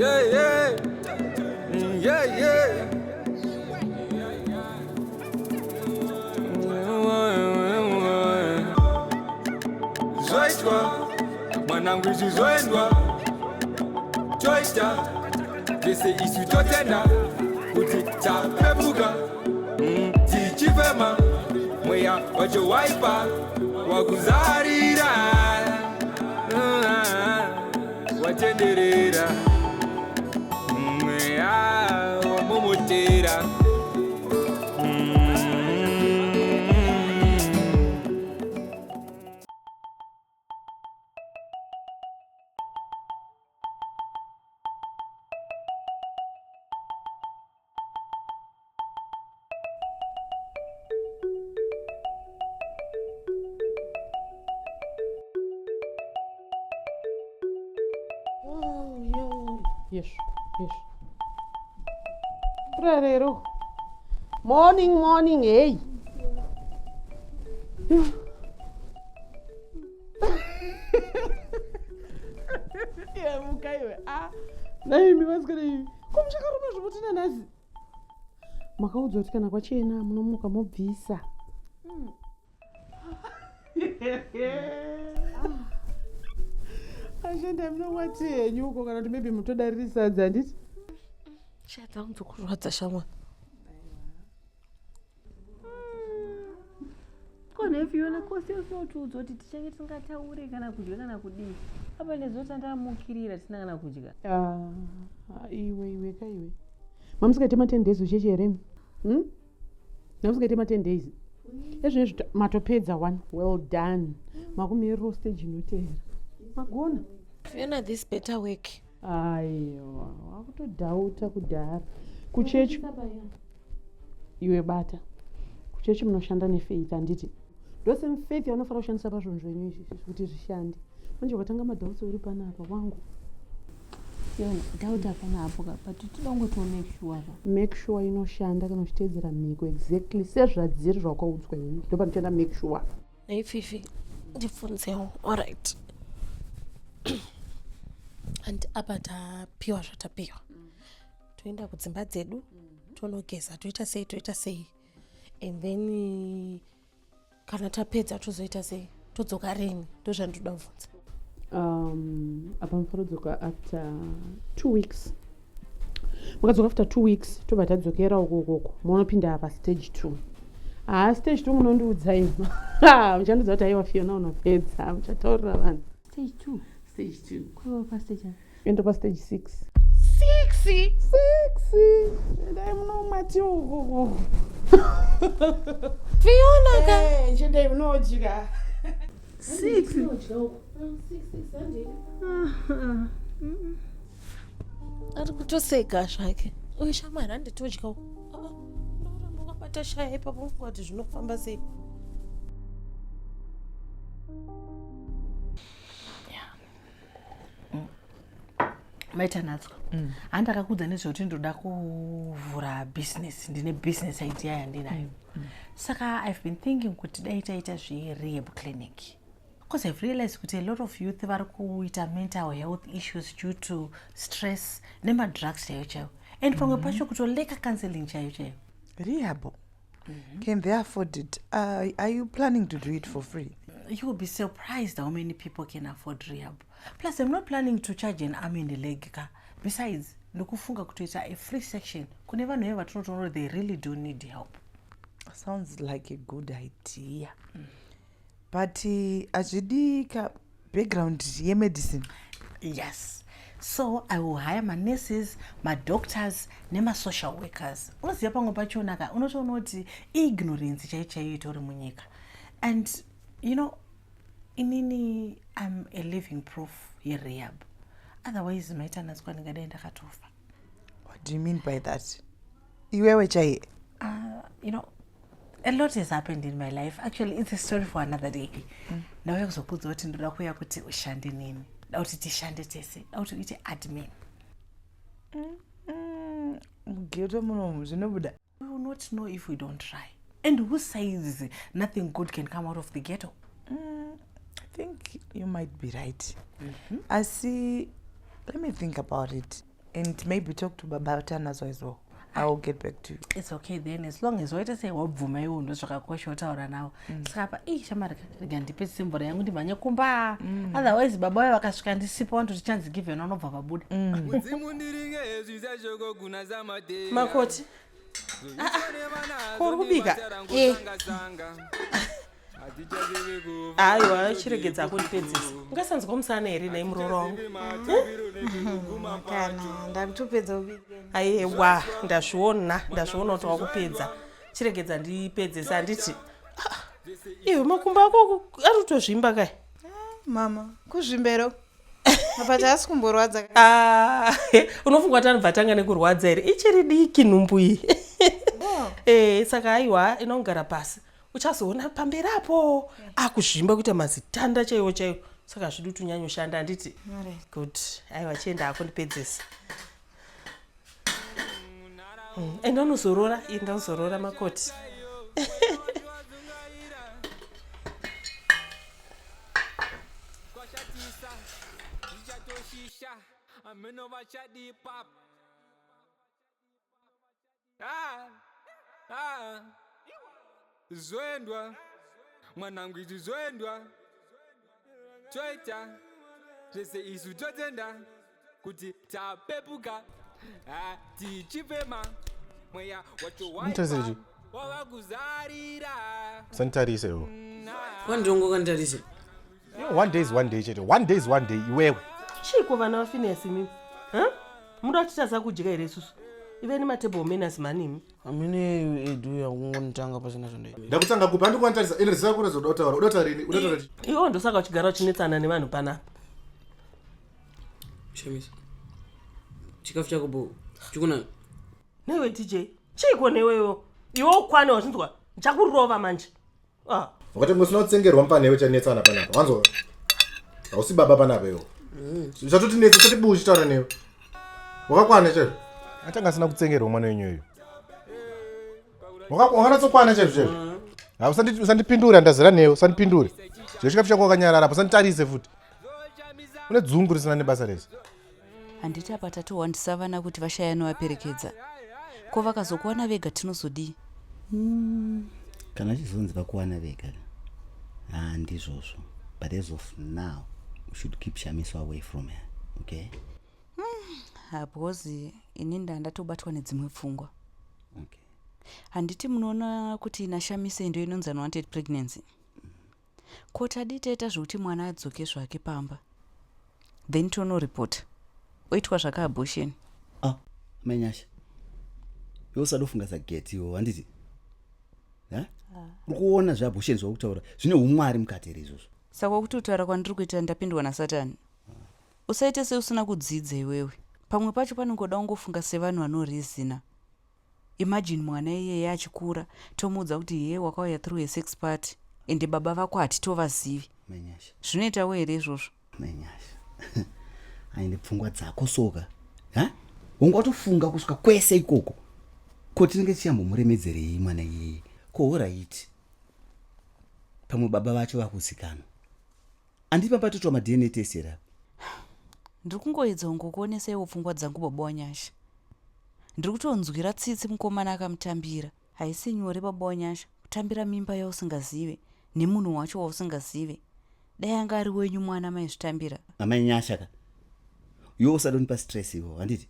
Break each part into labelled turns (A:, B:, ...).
A: Yeah, yeah. Yeah, yeah. Zvoitwa mwanangu, izvi zvoendwa, toita zvese isu, totenda kuti tapepuka. Tichifema mweya wacho waipa wakuzarira, watenderera mweya wamomotera.
B: Yes. Rarero. Morning, morning, hey. Muka iwe. Ah. Naimi vasikana imi. Ko muchakaruma zvokuti nanhasi? Makaudzwa kuti kana kwachena munomuka mobvisa. Ashenda munomwa tii henyu uko, kana kuti maybe mutodariri sadza, handiti?
C: Shaya dzangu dzokurwadza, shamwa.
D: Kone Fiona, kosi usinotiudza kuti tichange tisingataure kana kudya kana kudii? Apa nezoti andamukirira tisina kana kudya.
B: Ah, iwe, iwe ka iwe, mamusikaite ma10 days ucheche here? Namusikaite ma10 days ezvinezvi, matopedza one. Well done. Makumiriro stage inoteera, magona.
C: Fiona, this better work.
B: Aiwa, wakutodhauta kudhara kuchechi iwe. Bata kuchechi, munoshanda nefaith, handiti? Ndosame faith yaunofanira kushandisa pazvinhu zvenyu izvi kuti zvishande. Manje ukatanga madoubts uri panapa wangu.
D: Fiona, doubt hapana hapo ka, but toda kungotiwo make sure ka.
B: Make sure inoshanda kana uchiteedzera mhiko exactly sezvadziri, zvakaudzwa iwe. Ndo panotoenda make sure.
C: Nei Fifi, ndibvunzewo. Alright, and apa tapiwa zvatapiwa, toenda kudzimba dzedu, tonogeza, toita sei, toita sei, and then kana tapedza tozoita sei? Todzoka rini? Ndozvandoda kubvunza.
B: Apa mufanodzoka after 2 weeks. Mukadzoka after 2 weeks, tobva tadzokera uko ukoko, munopinda pastage two. Haa, stage two munondiudza imi, muchandiudza kuti aiwa Fiona, unopedza, muchataurira vanhu.
D: Stage two?
B: Stage two.
D: Kwaiva pastage apa?
B: Enda pastage six.
C: Six?
B: Six. Endai munomwati ukoko.
C: Fiona ka.
B: Chiendai munodya.
D: Six?
C: Ari kutoseka zvake uyu. Shamwari, handitodyawo. Ndoramba wakabata shaya ipapo, mufunga kuti zvinofamba sei?
E: Maita natswa, handakakudza nezvekuti ndoda kuvhura business. Ndine business idea yandinayo. Saka I've been thinking kuti dai taita zverehab clinic, because I've realized kuti a lot of youth vari kuita mental health issues due to stress nemadrugs chaiyo chaiyo, and pamwe pacho kutolacka counseling chaiyo chaiyo.
F: Rehab? Can they afford it? Are you planning to do it for free?
E: You will be surprised how many people can afford rehab. Plus, I'm not planning to charge an arm and a leg ka. Besides, ndikufunga kutoita a free section kune vanhu veve vatinotoona kuti they really do need help.
F: Sounds like a good idea, but hazvidi ka background yemedicine?
E: Yes, so I will hire manurses, madoctors nemasocial workers. Unoziva, pamwe pachona ka, unotoona kuti ignorance chaiyo chaiyo itori munyika. And you know, inini I'm a living proof yerehab. Otherwise, maita natswa, ndingadai ndakatofa.
F: What do you mean by that? Iwewe chaiye?
E: A lot has happened in my life. Actually, it's a story for another day. Ndauya kuzokudza kuti ndoda kuuya kuti ushande neni, da kuti tishande tese, da kuti uite admin.
F: Mughetto munomu zvinobuda?
E: We will not know if we don't try. And who says nothing good can come out of the ghetto?
F: I think you might be right, asi let me think about it. And maybe talk to Baba Tanazo as well. I will get back to you.
E: It's okay then, as long as waita sei wabvuma iwo ndozvakakosha utaura nawo. Saka apa ii shamari rega ndipedzise mvura yangu ndimhanye kumba. Otherwise baba vayo vakasvika ndisipo vanototi chance given vanobva vabuda.
A: Mudzimu ndiringe zvisashoko kuna zamatera.
B: Makoti. Ko uri kubika?
C: Eh.
B: Aiwa, chiregedza kundipedzisa. Ungasanzwa musana here nhai muroora wangu?
C: Kana ndakutopedza kubika.
B: Aiwa, ndazviona, ndazviona kuti wakupedza. Chiregedza ndipedzese handiti. Ah, Iwe makumbo ako ari kutozvimba kai?
G: Mama, kuzvimbero. Apa taasi kumborwadza.
B: Ah, unofunga kuti anobva tanga nekurwadza here? Ichiri diki nhumbu iyi. Eh, saka aiwa inongara pasi. Uchazoona pamberi apo akuzvimba kuita mazitanda chaiwo chaiwo. Saka hazvidi kuti unyanyoshanda handiti?
G: Alright.
B: Good. Aiwa chienda hako ndipedzese. Enda unozorora, enda unozorora makoti.
A: Kwashatisa, zvichatoshisha, ameno vachadipa. Ah, ah. Zvoendwa mwanangu, izvi zvoendwa, toita zvese isu totenda kuti tapepuka. Ah, tichifema mweya wacho
H: Unitarise
A: waipa
H: chi?
A: wava kuzarira.
H: Usanditarise iwe.
I: Wandiongo kanditarisa.
H: One day is one day chete. One day is one day iwewe.
B: Chiiko vana vaFinesi imimi? Huh? Muda kutitadza kudya here isusu? Ive nematable manners manimi.
I: Amene edu yakungonitanga pasina zvandai.
H: Ndakutanga kupi? Handikuwanditarisa. Ende zvisina kuratidza uda kutaura. Uda kutaura ini? Uda kutaura chii?
B: Iwo ndosaka uchigara uchinetsana nevanhu panapa.
I: Shamisa. Chikafu chako bo. Chikuna.
B: Newe DJ, chiiko newewo? Iwe ukwane wazvinzwa? Ndichakurova manje. Ah.
H: Wakati usina kutsengerwa mupane iwe chanetsana panapa. Wanzwa? Hausi baba panapa iwe. Uchatotinetsa, uchatibuwa uchitaura newe. Wakakwana chaizvo. Atanga asina kutsengerwa mwana wenyu uyu. Wakanatsokwana chaizvo chaizvo. Ha, usandipindure, ndazira newe, usandipindure. Zvechikafu chikafu chako wakanyarara apa, usanditarise futi. Une dzungu risina nebasa rese.
J: Handiti apa tatowandisa vana kuti vashaya anovaperekedza. Ko vakazokuwana vega tinozodii?
K: Kana chizonzi vakuwana vega ka, ha ndizvozvo, but as of now we should keep Shamiso away from her, okay?
J: Ha, because ini ndandatobatwa nedzimwe pfungwa.
K: Okay.
J: Handiti munoona kuti naShamise ndo inonzi unwanted pregnancy? Ko tadii taita zvekuti mwana adzoke zvake pamba, then tonoripota oitwa zvake abortion?
K: Ah, Mainyasha, iwe usada kufunga sageti iwe, handiti? Ha? Uri kuona zveabortion zvauri kutaura zvine umwari mukati here izvozvo?
J: Saka kuti kutaura kwandiri kuita ndapindwa nasatani? Usaite seusina kudzidza iwewe. Pamwe pacho panongoda kungofunga sevanhu vanorizina. Imagine mwana iyeye achikura tomuudza kuti hee wakauya through a sex party ende baba vako hatitovazivi.
K: Mainyasha.
J: Zvinoitawo here izvozvo?
K: Mainyasha, aende pfungwa dzako soka, ha? Wanga watofunga kusvika kwese ikoko. Ko tinenge tichambomuremedzerei mwana iyeye? Ko horaiti pamwe baba vacho vakuzikanwa, handiti pamba toitwa maDNA test here apa?
J: Ndiri kungoedza kungokuonesaiwo pfungwa dzangu baba waNyasha. Ndiri kutonzwira tsitsi mukomana akamutambira. Haisi nyore baba waNyasha kutambira mimba yausingazive nemunhu wacho wausingazive. Dai anga ari wenyu mwana maizvitambira.
K: Amai Nyasha ka, iwe usadonipa stress iwe, handiti?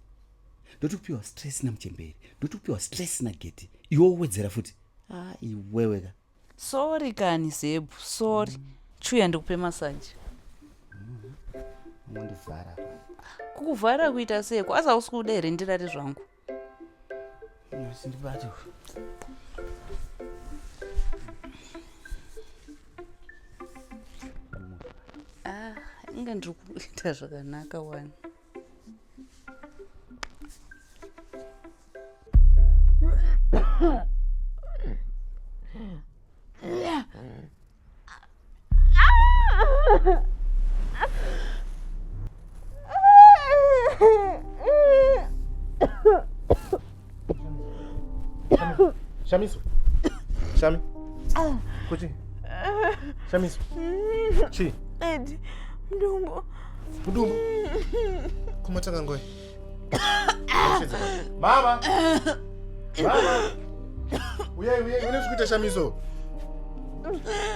K: Ndoti kupiwa stress namuchemberi, ndoti kupiwa stress nageti, iwe wowedzera futi. Ah, iwewe ka.
J: Sorry kani Zebhu, sorry. Chiuya ndikupe massage.
K: Ungondivhara apa.
J: Kukuvhara kuita seiko? Asi hausi kuda here ndirare zvangu?
K: Sindibate.
J: Ah, inga ndiri kuita zvakanaka wani.
H: Shamiso. Shami. Kuchi. Shamiso. Chi.
G: Ed, mudumbu.
H: Mudumbu. Kumatanga ngoi. Mama. Mama. Uyai uyai une zvikuita shamiso.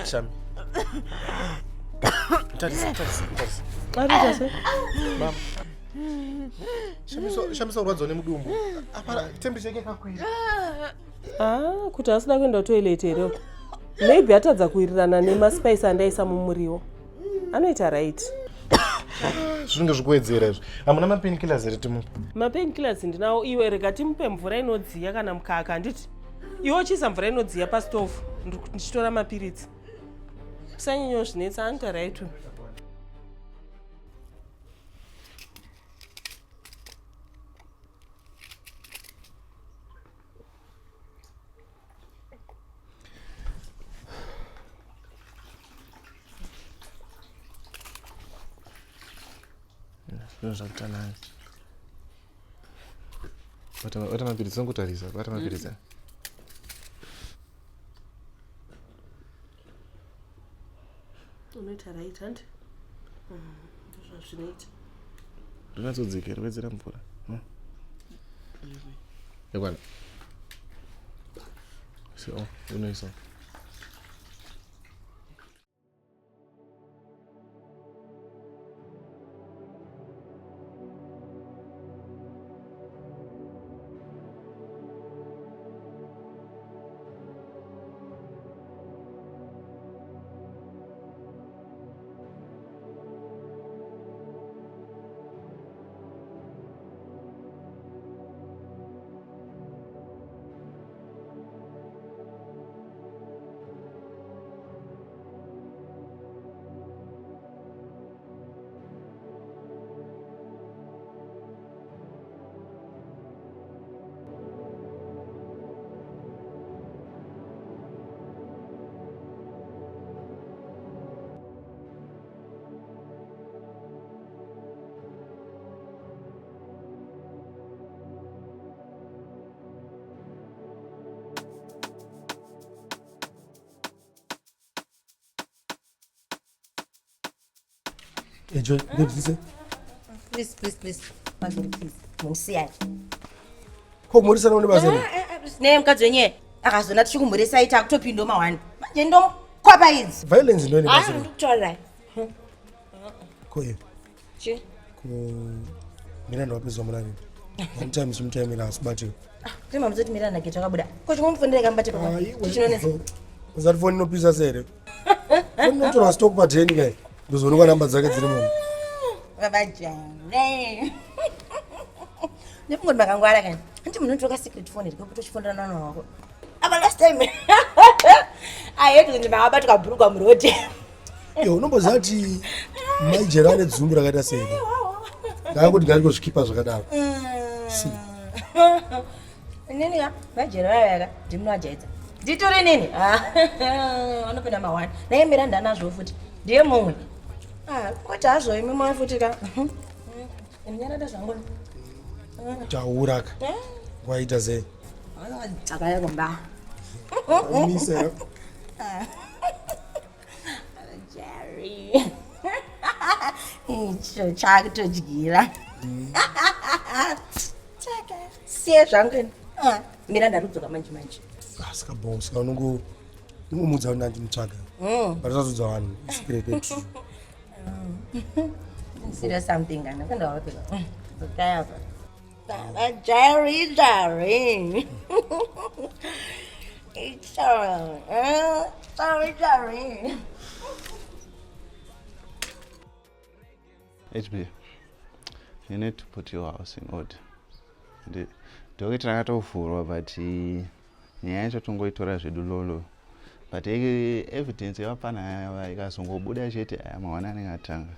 H: Shami. Tarisa tarisa tarisa.
B: Arikuita sei?
H: Mama. Shamiso shamiso urwadziwa nemudumbu. Apa temperature yake yakakwira.
B: Ah, kuti asida kuenda kutoilet here uko? Maybe atadza kuwirirana nemaspice andaisa mumuriwo. Anoita right.
H: Zvinenge zvikuwedzera izvi. Hamuna mapainkillers here timupe?
B: Mapainkillers ndinawo iwe rega timupe mvura inodziya kana mukaka handiti? Iwe uchiisa mvura inodziya pastove ndichitora mapiritsi. Usanyanyozvinetsa anoita right uyu.
H: Zvinhu zvakutanani. Bata mapiritsi ongotarisa, bata mapiritsi.
B: Unoita right handi? Ndozvazvinoita.
H: Rinatsodzikira, wedzera mvura. Yakwana. So, unoisa.
L: Enjoy. Ndibvise.
M: Please, please, please. Mazuri, please. Musiyai.
L: Ko mhorisana une basa rei?
M: Ne mukadzi wenye akazona tichikumhoresa ita akutopinda mahwani. Manje ndomukwapa idzi.
L: Violence ndo ine basa
M: Hayi,
L: rei?
M: ndikutaurirai.
L: Ko iwe.
M: Chi?
L: Ko mina ndawapedzwa muna nini? One time sometime asibatiwe.
M: Kuti mamuzoti mira nageti akabuda. Ko chingomufundira kamubate papa. Chinonetsa.
L: Uzati foni inopisa sei here? Foni inotorwa stock pateni kai. Ndozoonekwa namba dzake dziri muno.
M: Baba Jane. Ndifungoti makangwara kani. Anti munotoka secret phone here kuti uchifonera nana wako. Apa last time. I heard kuti makabatwa bhurugwa muroad.
L: Yo unomboziva kuti Maijera ane dzungu rakaita sei here? Ndakangoti ngandingozvikipa zvakadaro. Si.
M: Nini ka? Majera vaya vaya ka ndimunoajaidza. Nditori nini? Anopinda mahwani. Naye Miranda anazvo futi. Ndiye mumwe. Ah, kuti hazvo imi mwa futi ka. Ndinyarada zvangu.
L: Taura ka. Waita sei?
M: Dzakaya kumba.
L: Mise.
M: Jerry. Icho chakutodyira. Chaka. Siye zvangu ini. Ah, Miranda ari kudzoka manje manje.
L: Ah, saka bo saka unongo unongomudza kuti ndandimutsvaga. But usazodza vanhu secret yetu.
M: Serious something kana kanda wapika. Dzokaya apa. Baba Jerry Jerry. It's sorry. Sorry Jerry.
N: HB, you need to put your house in order. Docket rakatovhurwa but nyaya yacho tongoitora zvedu lolo. But evidence yevapfana ava ikazongobuda chete aya mawana anenge atanga.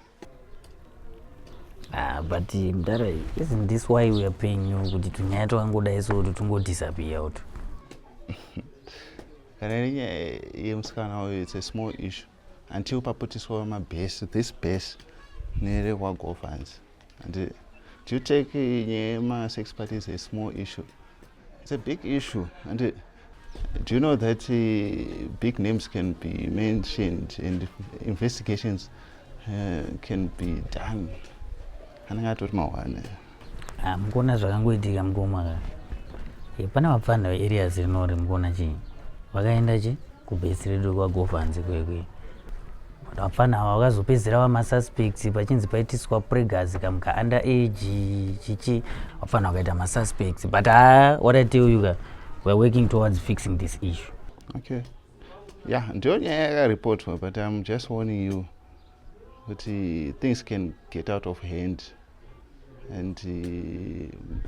I: Ah, but mdara, isn't this why we are paying you kuti tunyaya twakangodai so kuti tungodisappear utu?
N: Kana iri nyaya yemusikana uyu it's a small issue until paputiswa mabhesi this base nerekwagofans. And do you take nyaya yema-sex parties a small issue? It's a big issue. And do you know that big names can be mentioned and investigations can be done? Anenge atori mahwane.
I: Ah, mukuona zvakangoitika mukoma ka. Eh, pane vapfana veareas rinori mukuona chii? Vakaenda chi kubhesi redu kwaGovanzi kwekwe. Vapfana ava vakazopedzera vamasuspects pachinzi paitiswa pregas kamuka under age chichi vapfana vakaita masuspects but ah, what I tell you ka we are working towards fixing this issue.
N: Okay. Yeah, ndiyo nyaya yakaripotwa but I'm just warning you kuti things can get out of hand and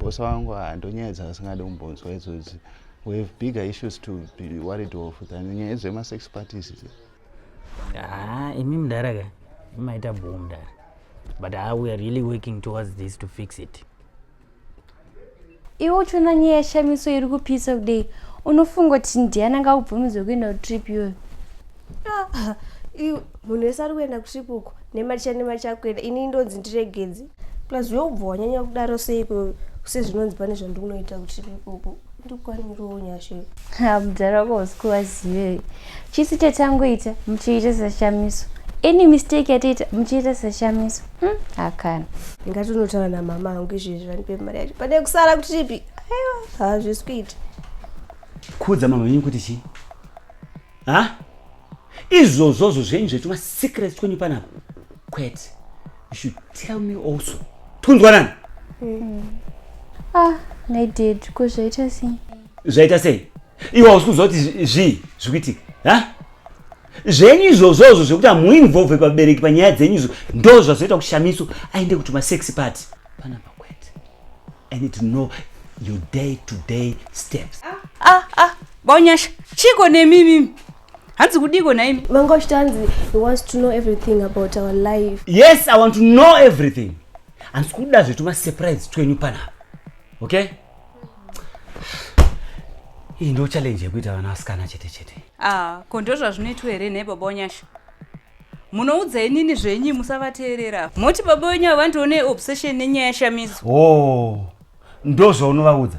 N: boss wangu handonyaya dzaasingade kumbonzwa idzodzi. We have bigger issues to be worried of than nyaya dzemasex parties idzi.
I: Ah, imi mudhara ka imaita bhoo mudhara but ah, we are really working towards this to fix it.
O: Iwe uchiona nyaya yashamiso iri kupisa kudei unofunga kuti ndiani angakubvumidza kuenda kutrip iyoyo?
C: Ah, iwe munhu wese ari kuenda kutrip uko nematicha nematicha akuenda ini ndonzi ndiregedzi plus iwe ubva wanyanya kudaro seiko sezvinonzi pane zvandikunoita kutrip ikoko ndikwaniriwo nyashe.
O: Ha, mudhara wako hausi kuvazive chisi chatangoita muchiita sashamiso any mistake yataita muchiita sashamiso hakana.
C: Ndingatonotaura namama angu izvezvi vandipe mari yacho pane kusara kutripi aiwa hazvisi kuita.
K: Kuudza mama venyu kuti chii? Ha? Izvozvozvo zvenyu zvetuma secrets twenyu panapa. Kwete. You should tell me also. Tunzwanana?
O: Ah, nhai dad, ko zvaita sei?
K: Zvaita sei? Iwe hausi kuziva kuti zvii zviri kuitika? Ha? Zvenyu izvozvozvo zvekuti hamuinvolve vabereki panyaya dzenyu izvo ndo zvazoita kushamiso aende kutuma sex party. Panapa kwete. I need to know your day to day steps.
J: Ah, ah, baUnyasha, chiko nemi mimi? Hanzi kudiko naimi?
C: Vanga vachiti hanzi he wants to know everything about our life.
K: Yes, I want to know everything. Handisi kuda zvetuma surprise twenyu panapa. Okay? Iyi ndo challenge yekuita vana vasikana chete chete.
J: Ah, ko ndozvazvinoitwa here nhai baba Unyasha? Munoudza inini zvenyu musavateerera. Moti baba wenyu ava vandione obsession nenyaya yaShamiso.
K: Oh, ndozvaunovaudza.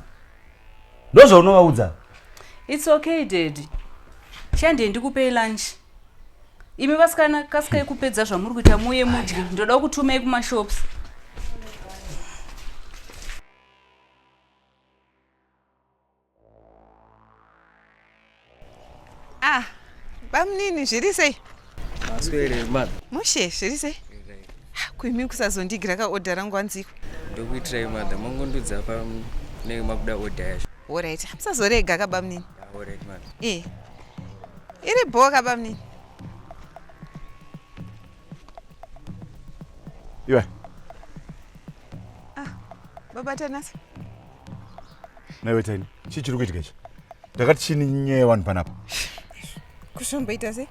K: Ndozvaunovaudza.
J: It's okay daddy. Shandei ndikupei lunch. Imi vasikana kasikai kupedza zvamuri kuita muuye mudye. Ndoda kutumai kumashops.
G: Ah, bamnini zviri sei?
A: Maswere mother.
G: Mushe zviri sei? Ah, Kuimi kusazondigira ka order rangu anziko.
A: Ndokuitirai mother, mangondudza pa munenge makuda order yacho.
G: Alright, musazorega ka bamnini.
A: Ah, Alright mother.
G: Eh. Iri bho ka bamnini.
H: Iwe.
G: Ah, baba Tanasa.
H: Naiwe Tiny, chii chiri kuitika ichi? Ndakati chini nyaya yevanhu panapa?
G: Kuzvomboita sei?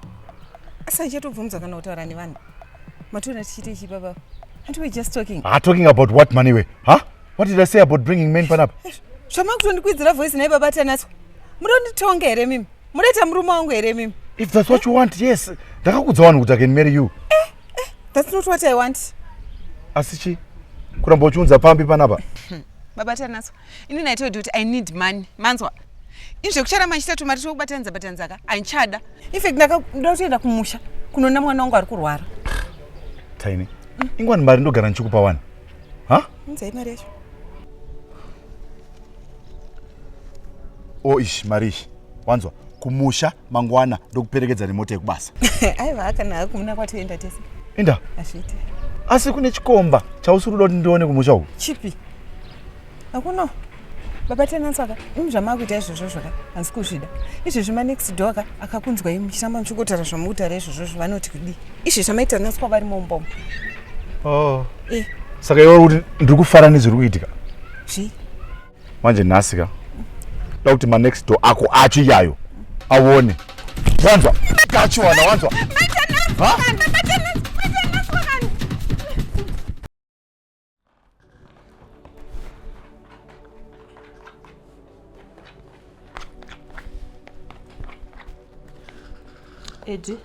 G: Asi handichatobvumidza kana kutaura nevanhu. Matoona tichiita ichi baba. Aren't we just talking?
H: Ah, talking about what man iwe? Huh? What did I say about bringing men panapa?
G: Zvamakutondikwidza voice nhai baba Tanatswa. Munonditonga here mimi? Munoita murume wangu here mimi?
H: If that's what you want, yes. Ndakakudza vanhu kuti I can marry you.
G: That's not what I want.
H: Asi chi? Kuramba uchiunza pambi panapa?
G: Baba Tanatswa, inini I told you kuti I need money. Manzwa? Ini zvekucharamba ndichiita tumari twekubatanidza batanidza ka handichada. In fact ndaka ndoda kutoenda kumusha kunoona mwana wangu ari kurwara.
H: Tiny. Ingwani mari ndogara ndichikupa wani. Ha?
G: Unzai mari yacho.
H: Oh ish mari ish. Wanzwa? Kumusha mangwana ndokuperekedza nemota yekubasa.
G: Aiwa kana hakumuna kwatoenda tese.
H: Inda.
G: Hazviite.
H: Asi kune chikomba chausiri kuda kuti ndione kumusha uku.
G: Chipi? Hakuna. Baba Tanatswa ka, imi zvamakuita izvozvo zvoka, handisi kuzvida. Izvezvi manext door ka akakunzwai muchiramba muchingotaura zvamukutaura izvozvo vanoti kudii? Izvezvi amai Tanatswa vari mumba umu.
H: Oh.
G: Eh.
H: Saka iwe uri kuti ndiri kufara nezviri kuitika.
G: Zvii?
H: Manje nhasi ka. Da kuti manext door ako acho iyayo aone. Wanzwa? Kachiwana wanzwa? Ha?
B: Edi,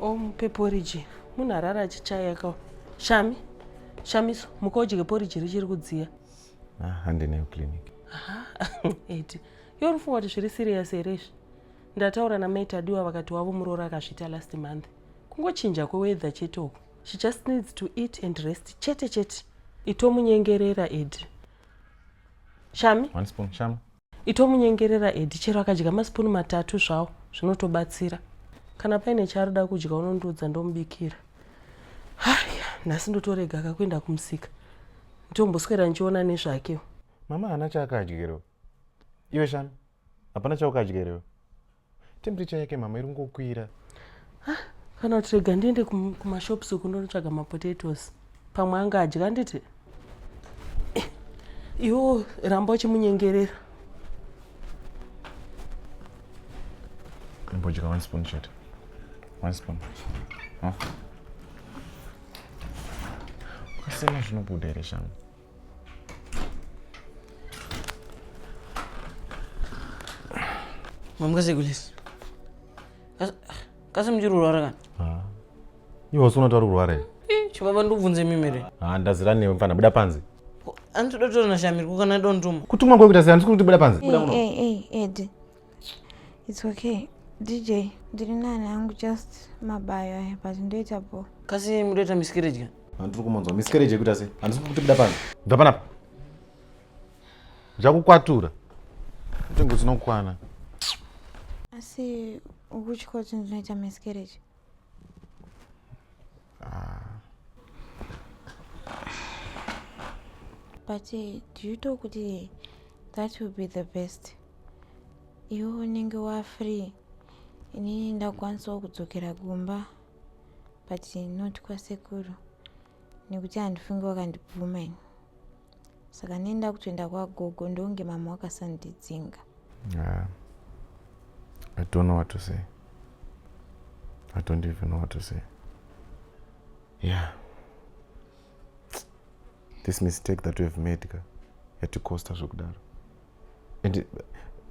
B: omupe poriji. Munhu arara achichaya ka. Shami, Shamiso, muka udye poriji richiri kudziya.
P: Ah, handei kuclinic.
B: Aha, Edi, iwe uri kufunga kuti zviri serious here izvi? Ndataura namai Tadiwa vakati wavo muroora akazviita last month. Kungochinja kweweather chete uku. She just needs to eat and rest chete chete. Itomunyengerera Edi.
C: Shami.
P: One spoon, Shami.
C: Itomunyengerera Edi chero akadya masipunu matatu zvawo zvinotobatsira. Kana paine chaarikuda kudya unondiudza ndomubikira. Haya, nhasi ndotorega ka kuenda kumusika. Nditomboswera ndichiona nezvake.
P: Mama haana chaakadya Iwe Shami, hapana chaukadya here? Temperature yake mama iri kungokwira.
C: Kana kuti rega ndiende kumashops uku ndonotsvaga mapotatoes. Pamwe anga adya nditi. Eh, iwo ramba uchimunyengerera.
P: Imbodya one spoon chete. One spoon. Huh? Ukasema zvinobuda here Shami?
Q: Mamuka sei kulesi? Kasi muchiri kurwara kani?
P: Ah. Iwe usina kuti uri kurwara here?
Q: Chibaba ndikubvunze mimi here?
P: Ah, ndazira newe mfana buda panze.
Q: Anditoda kutaura naShamiri ko kana donituma.
P: Kutumwa kwekuita sei? Handisi kuti buda panze. Buda muno.
R: Hey, hey, Ed. It's okay. DJ, ndiri nani hangu just mabayo aya but ndoita bho.
Q: Kasi mudoita miscarriage ka?
P: Handiri kumonzwa miscarriage yekuita sei? Handisi kuti buda panze. Bva panapa. Ndichakukwatura. Utenge usina kukwana.
R: Asi ukutya kuti ndinoita miscarriage?
P: Ah.
R: But do you talk kuti that will be the best? Iwe unenge wafree inini ndakwanisawo kudzokera kumba but not kwasekuru nekuti handifungi wakandibvuma ini saka nenda kutoenda kwagogo ndonge mama wakasandidzinga.
P: Yeah. I don't know what to say. I don't even know what to say. Yeah. This mistake that we have made ka yatikosta zvekudaro. And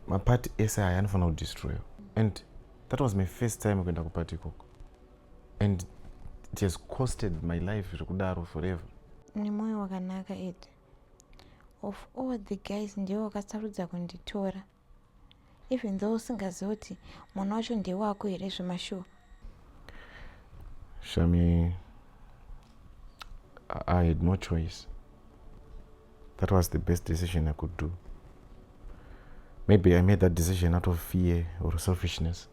P: mapati ese aya anofanira kudestroywa. And that was my first time kuenda kupati ikoko. And it has costed my life zvekudaro forever.
R: Nemwoyo wakanaka Ed. Of all the guys ndiwe wakasarudza kunditora. Even though usingazivi kuti mwana wacho ndewako here zvemashuwa.
P: Shami, I had no choice. That was the best decision I could do. Maybe I made that decision out of fear or selfishness.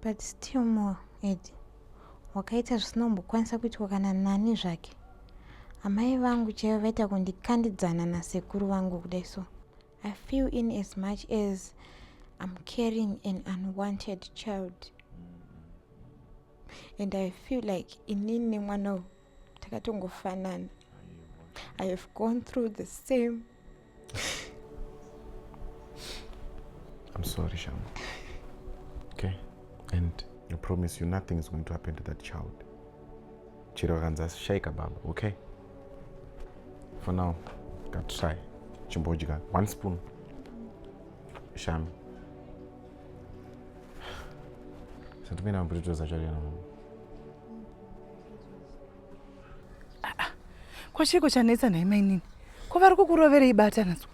R: But still more, Ed. Wakaita zvisina kumbokwanisa kuitwa kana nani zvake. Amai vangu chaivo vaita kundikandidzana nasekuru vangu kudai so. I feel in as much as I'm carrying an unwanted child. And I feel like inini nemwana uyu takatongofanana. I have gone through the same.
P: I'm sorry, Sham. Okay? And I promise you nothing is going to happen to that child. Chero akanzi ashaika baba, okay? For now, got try. Chimbodya. One spoon. Sham. Santumira mapotatoes acho ari ana mama.
F: Ko chiiko chanetsa nhai mainini? Ko vari kukuroverei bata natswa?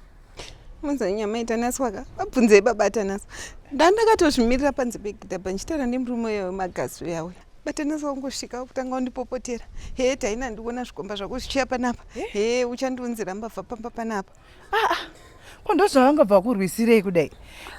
G: Munzanya maita naswaka vabvunzei babata naso. Ndandakatozvimirira panze pegidhabha ndichitaura nemurume uya wemagasi uya uya. Bata naso wangosvika kutanga wandipopotera. Hee taina ndikuona zvikomba zvako zvichiya panapa. Hee uchandiunzira mbavha pamba panapa.
F: Ko ndozvavangabva kurwisirei kudai?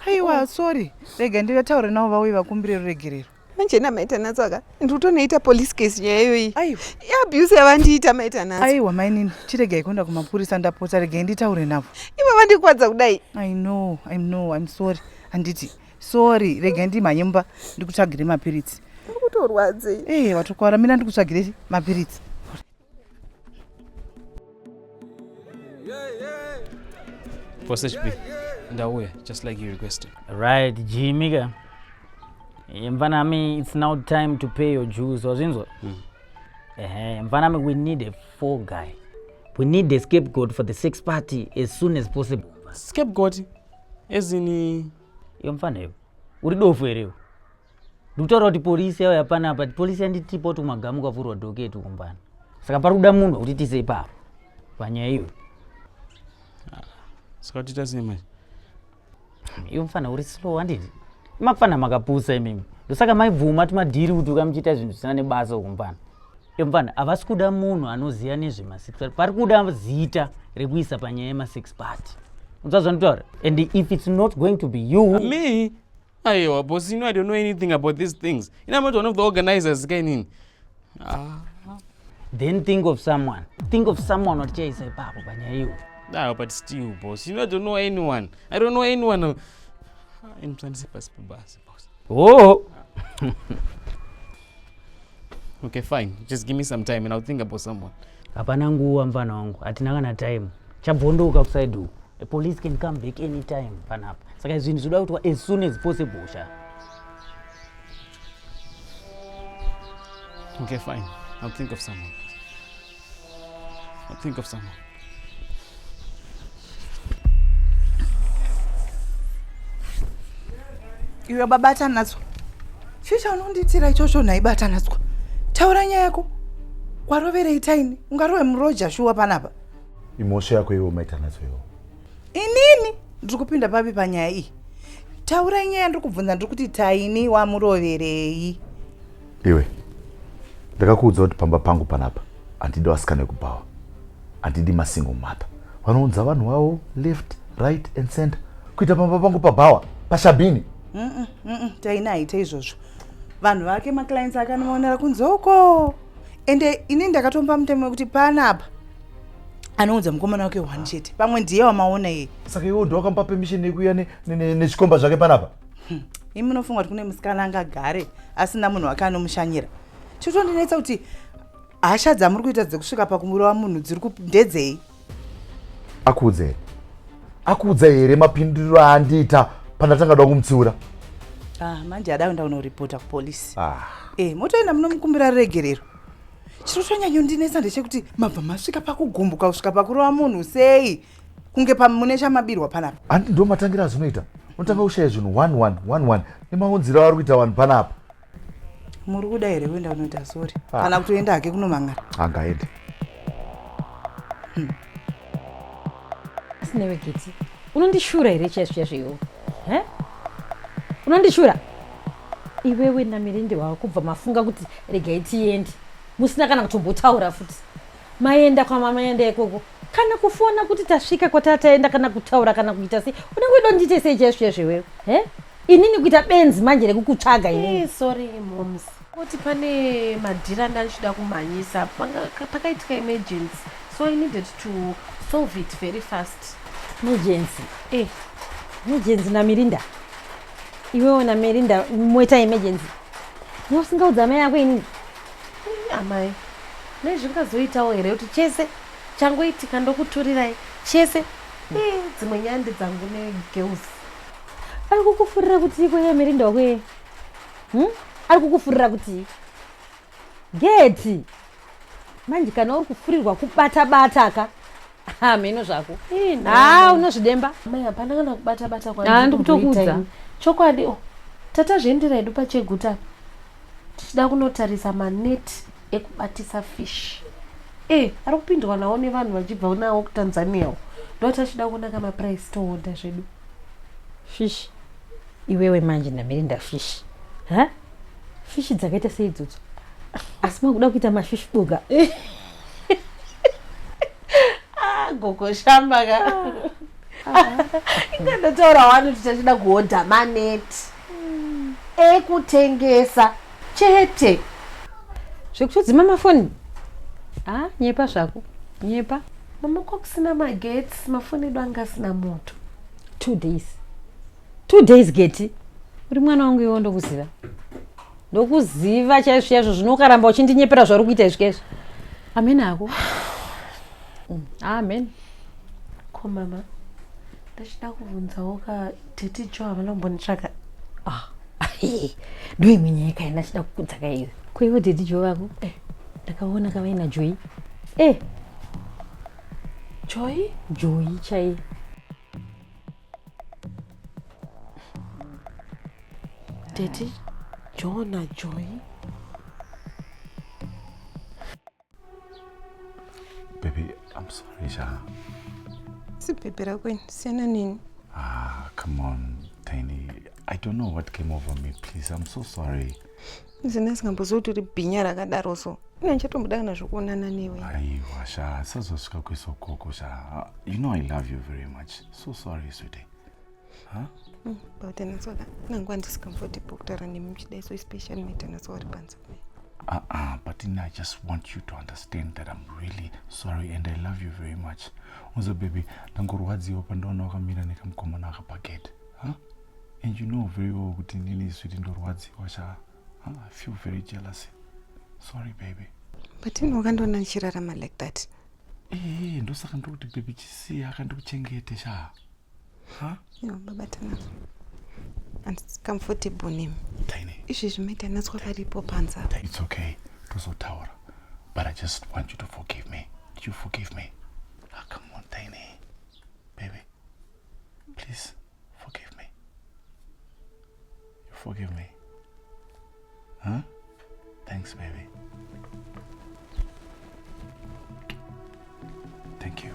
F: Aiwa, sorry. Rega ndivataure navo vauye vakumbire ruregerero.
G: Manje namaita natswaka ndikutonoita police case nyaya iyoyi.
F: Aiwa.
G: Iabuse yavandiita maita naso.
F: Aiwa mainini, chiregai kuenda kumapurisa ndapota, regai nditaure navo.
G: Ivo vandikwadza kudai.
F: I know, I know, I'm sorry. Handiti, sorry, regai ndimhanye mumba ndikutsvagire mapiritsi.
G: Uri kutorwadzei.
F: Eh, watokwara, mina ndikutsvagire mapiritsi.
A: Boss HB, ndauya, just like you requested.
I: Right, Jimmy ka. Mfanami, it's now time to pay your dues. Wazvinzwa? Ehe, mfanami, we need a fall guy. We need a scapegoat for the sex party as soon as possible.
A: Scapegoat? As in...
I: Iyo mfana iwe. Uri dofu here iwe? Ndikutaura kuti polisi yauya panapa, polisi yanditipa kuti kumagamu kwavhurwa docket kumbana. Saka pari kuda munhu wekuti tise ipapo. Panyaya iyoyo.
A: Saka tiita sei manje?
I: Iwe mfana uri slow handiti? Mafana makapusa imimi. Ndosaka maibvuma tumadhiri kuti ukamuchiita zvinhu zvisina nebasa uku mfana. Iwe mfana havasi kuda munhu anoziva nezvemasex party. Pari kuda zita rekuisa panyaya yemasex party. Unzwa zvanditaura? And if it's not going to be you.
A: Me? Aiwa boss, you know I don't know anything about these things. You know I'm not one of the organizers kainini. Ah.
I: Then think of someone. Think of someone watichaisa ipapo panyaya iyoyo.
A: Ah, but still boss, you know I don't know anyone. I don't know anyone. Imusandise pasi pabasa boss.
I: Oh.
A: Okay, fine. Just give me some time and I'll think about someone.
I: Hapana nguva mfana wangu, hatina kana time. Chabvondoka kuside uku. The police can come back anytime panapa. Saka zvinhu zvinoda kuitwa as soon as possible sha.
A: Okay, fine. I'll think of someone. I'll think of someone.
F: Iwe baba Tanatswa, chii chaunondiitira ichocho nhai ba Tanatswa? Taura nyaya yako. Waroverei Taini? Ungarove muroja shuwa panapa.
P: Imhosva yako iwe mai Tanatswa iwe.
F: Inini ndiri kupinda papi panyaya iyi? Taura nyaya ndiri kubvunza ndiri kuti Taini wamuroverei?
P: Iwe ndakakuudza kuti pamba pangu panapa handidi vasikana vekubhawa, handidi masingle mother vanounza vanhu vavo left right and center kuita pamba pangu pabhawa pashabhini.
F: Taini haite izvozvo. Vanhu vake maclients ake anomaonera kunze uko. Ende ini ndakatomba mutemo wekuti panapa anounza mukomana wake one chete, pamwe ndiye wamaona iye.
P: Saka iwe ndo wakamupa permission yekuuya nechikomba zvake panapa?
F: Imi munofunga kuti kune musikana angagare asina munhu wake anomushanyira? Chotondinetsa kuti hasha dzamuri kuita dzekusvika pakumurova munhu dziri ndedzei?
P: Akuudza here? Akuudza here mapinduriro aandiita pandatanga da kumutsiura?
F: Ah, manje ada kuenda kunoripota kupolisi. Ah. Eh, motoenda munomukumbira ruregerero. Chiro chonyanyondinetsa ndechekuti mabva masvika pakugumbuka kusvika pakurova munhu sei kunge mune chamabirwa panapa.
P: Handi ndo matangira azvinoita. Unotanga kushaya zvinhu 1 1 1 1 nemaunziro avari kuita vanhu panapa.
F: Muri kuda here kuenda kunoita sori? Ah. Kana kutoenda hake kunomangara?
P: Angaende.
E: Asi newe Geti, unondishura here chaizvo chaizvo iwewe? He? Unondishura? Iwewe naMirindi wako kubva mafunga kuti regai tiende musina kana kutombotaura futi. Maenda kwamamaenda ikoko kana kufona kuti tasvika kwatataenda kana kutaura kana kuita sei unenge uida ndiite sei chaizvo chaizvo iwewe? He? Inini kuita benzi manje rekukutsvaga inini.
C: Hey, sorry moms. Kuti pane madhira anga ndichida kumhanyisa pakaitika emergency so I needed to solve it very fast.
E: Emergency? Eh, emergency naMirinda. Iwewe naMirinda moita emergency. Usingaudza amai ako inini?
C: Amai, nezvingazoitawo here kuti chese changoitika ndokuturirai chese? Eh, dzimwe nyaya ndedzangu negirls.
E: Ari kukufurira kuti iko iye Mirinda wako iye? Ari kukufurira kuti Geti. Manje kana uri kufurirwa kubata bata ka. Ha mheno zvako. Ha unozvidemba.
C: Mai hapana kana kubata bata
E: kwa. Ha ndikutokuudza.
C: Chokwadi oh. Tata zviendera hedu pacheguta. Tichida kunotarisa maneti ekubatisa fish. Eh, ari kupindwa nawo nevanhu vachibva nawo kuTanzania. Ndo tachida kuona kama price toorder zvedu.
E: Fish. Iwewe manje naMirinda fish. Ha? Fish dzakaita sei idzodzo? Asi makuda kuita mafish boga.
C: Ah, gogo shamba ka. Inga ndataura wani kuti tachida kuhodha maneti ekutengesa chete.
E: Zvekutodzima mafoni? Ah, nyepa zvako. Nyepa.
C: Mama kwakusina magetsi, mafoni edu anga asina moto.
E: 2 days. 2 days Geti. Uri mwana wangu iwe ndokuziva. Ndokuziva chaizvo chaizvo zvino ukaramba uchindinyepera zvauri kuita izvi kaizvi. Amen ako. Amen.
C: Ko mama, ndachida kubvunzawo ka tete Jo havana kumbonditsvaka.
E: Ah. Ndo imwe nyaya kai ndachida kukudza kai iwe. Ko iwe tete Jo vako? Eh, ndakaona kavaina Joy. Eh.
C: Joy?
E: Joy chai.
C: Tete Jo na Joy.
P: Baby, I'm sorry, Sha.
G: Si baby rako ini, siyana neni.
P: Ah, come on, Tiny. I don't know what came over me. Please, I'm so sorry.
G: Zina asingambozivi kuti uri bhinya rakadaro so. Ine ndichatomboda kana zvekuonana newe.
P: Aiwa sha, sazosvika kwese ukoko sha. You know I love you very much. So sorry sweetie. Huh?
G: But anatswaka nangu handisi comfortable kutaura nemi muchidai so especially maitanatswa vari panze kudai.
P: Uh-uh, but Ina, I just want you to understand that I'm really sorry and I love you very much. Unza baby, ndangorwadziwa pandaona wakamira nekamukomana aka pagate. Huh? And you know very well kuti inini sweetie ndorwadziwa sha. Huh? I feel very jealous. Sorry baby.
G: But ini wakandiona ndichirarama like that.
P: Eh, ndosaka ndiri kuti baby chisiya akandikuchengete sha. Huh?
G: Yo, baba Tanatswa. Handisi comfortable nemi.
P: Tiny.
G: Izvezvi mai Tanatswa varipo panze apa.
P: It's okay. Tozotaura. But I just want you to forgive me. Do you forgive me? Ah, come on, Tiny. Baby. Please forgive me. You forgive me. Huh? Thanks, baby. Thank you.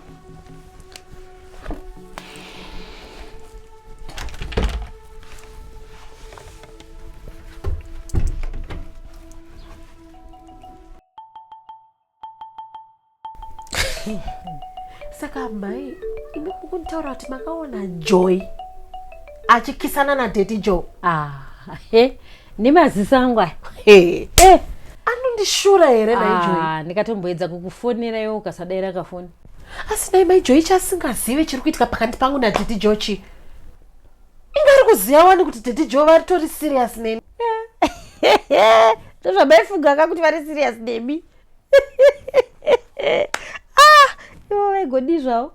C: Saka mai imi mukunditaura kuti makaona Joy achikisana nadaddy Joe?
S: Ah, he nemaziso angu aya.
C: He.
S: Eh.
C: Anondishura here nhai Joy?
S: Ah, ndikatomboedza kukufonera iwe ukasadaira kafoni.
C: Asi nhai mai Joy chasingazive chiri kuitika pakati pangu nadaddy Joe chii? Inga ari kuziva wani kuti daddy Joe varitori serious neni.
S: Ndozvamaifunga ka kuti vari serious nemi? Ah, ivo vaigodii zvavo?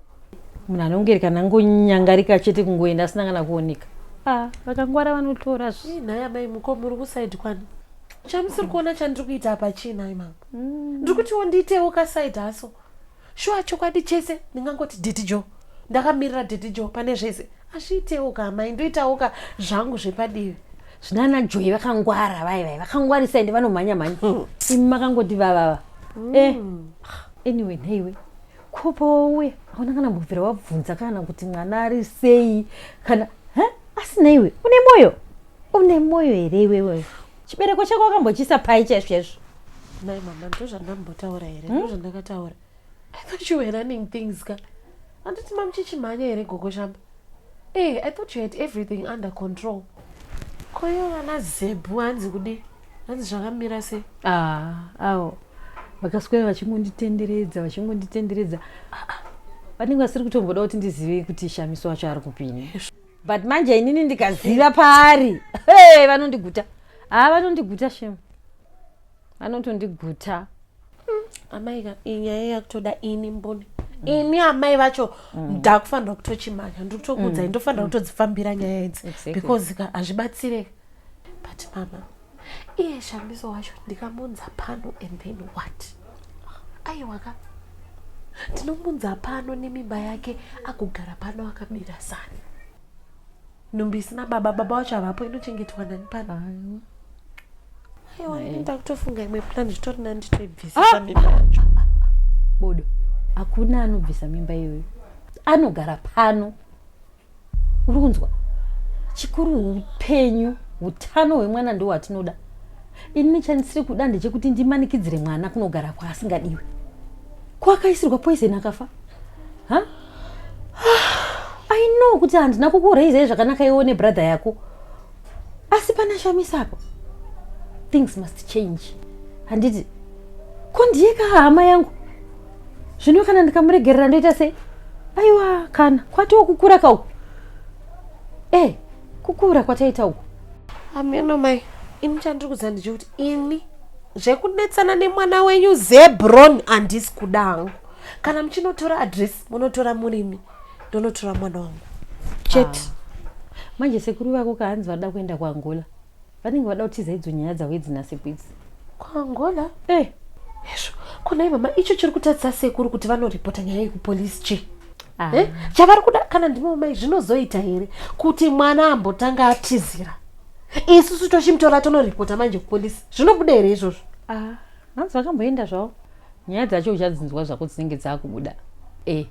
S: Munhu anongeri kana angonyangarika chete kungoenda asina kana kuoneka. Ah, vakangwara vanotora zve.
C: Ii nhai amai muko muri kusaidi kwani? Chamusiri kuona chandiri kuita apa chii nhai mama? Ndiri kutiwo ndiitewo kasaidi haso. Shuwa chokwadi chese ndingangoti daddy Joe. Ndakamirira daddy Joe pane zvese. Azviitewo ka amai, ndoitawo ka zvangu zvepadivi.
S: Zvino ana Joy vakangwara vai vai, vakangwarisa ende vanomhanya mhanya. Imi makangoti vavava. Eh. Anyway, nhaiwe. Ko pawauya, hauna kana mbobvira wabvunza kana kuti mwana ari sei kana he? Asi nhaiwe, une moyo? Une moyo here iwewe? Chibereko chako wakambochiisa pai chaizvo chaizvo?
C: Nhai mama, ndozvandambotaura here? Ndozvandakataura. I thought you were running things ka. Handiti mamuchichimhanya here gogo Shamba? Eh, I thought you had everything under control. Ko ivo vana Zebu hanzi kudii? Hanzi zvakamira sei?
S: Ah, awo. Vakaswera vachingonditenderedza, vachingonditenderedza. Ah, ah. Vanenge vasiri kutomboda kuti ndizive kuti Shamiso wacho ari kupini. But manje inini ndikaziva paari, hey, vanondiguta. Ah, vanondiguta shem. Vanotondiguta.
C: Amai ka, iyi nyaya yakutoda ini mboni. Ini amai vacho ndakufanira kutochimhanya, ndiri kutokuudzai, ndofanira kutodzifambira nyaya idzi. Because ka hazvibatsire. But mama, iye Shamiso wacho ndikamunza pano and then what? Aiwa ka, ndinomunza pano nemimba yake agogara pano akamira sani. Nhumbi isina baba, baba wacho havapo, inochengetwa nani pano? Aiwa, ini ndakutofunga imwe plan, zvitori nani nditoibvisisa mimba yacho.
S: Bodo, hakuna anobvisa mimba iyoyo. Anogara pano. Uri kunzwa? Chikuru upenyu, utano hwemwana ndo hwatinoda. Ini chandisiri kuda ndechekuti ndimanikidzire mwana kunogara kwaasingadiwe. Ko akaisirwa poison akafa? Ha? I know kuti handina kukureizai zvakanaka iwe nebrother yako. Asi pana Shamisa apo. Things must change. Handiti ko ndiye ka hama yangu. Zvino kana ndikamuregerera ndoita sei? Aiwa kana kwatiwo kukura ka uku. Eh, kukura kwataita uku.
C: Ameno mai, ini chandiri kuziva ndechekuti ini zvekunetsana nemwana wenyu Zebron handisi kuda hangu. Kana muchinotora address munotora murimi, ndonotora mwana wangu chete.
S: Ah. Manje sekuru vako kahanzi vada kuenda kuAngola. Vanenge vada kutiza idzo nyaya dzavo idzi nasekuru idzi.
C: KuAngola?
S: Eh.
C: Hezvo, konai mama, icho chiri kutadzisa sekuru kuti vanoripota nyaya iyi kupolisi chii?
S: Ah.
C: Eh? Chavari kuda kana ndimo mai zvinozoita here kuti mwana ambotanga atizira? Isusu tochimutora tonoripota manje kupolisi. Zvinobuda here izvozvo?
S: Ah, hanzi vakamboenda zvavo. Nyaya dzacho uchadzinzwa zvako dzinenge dzakubuda. Eh.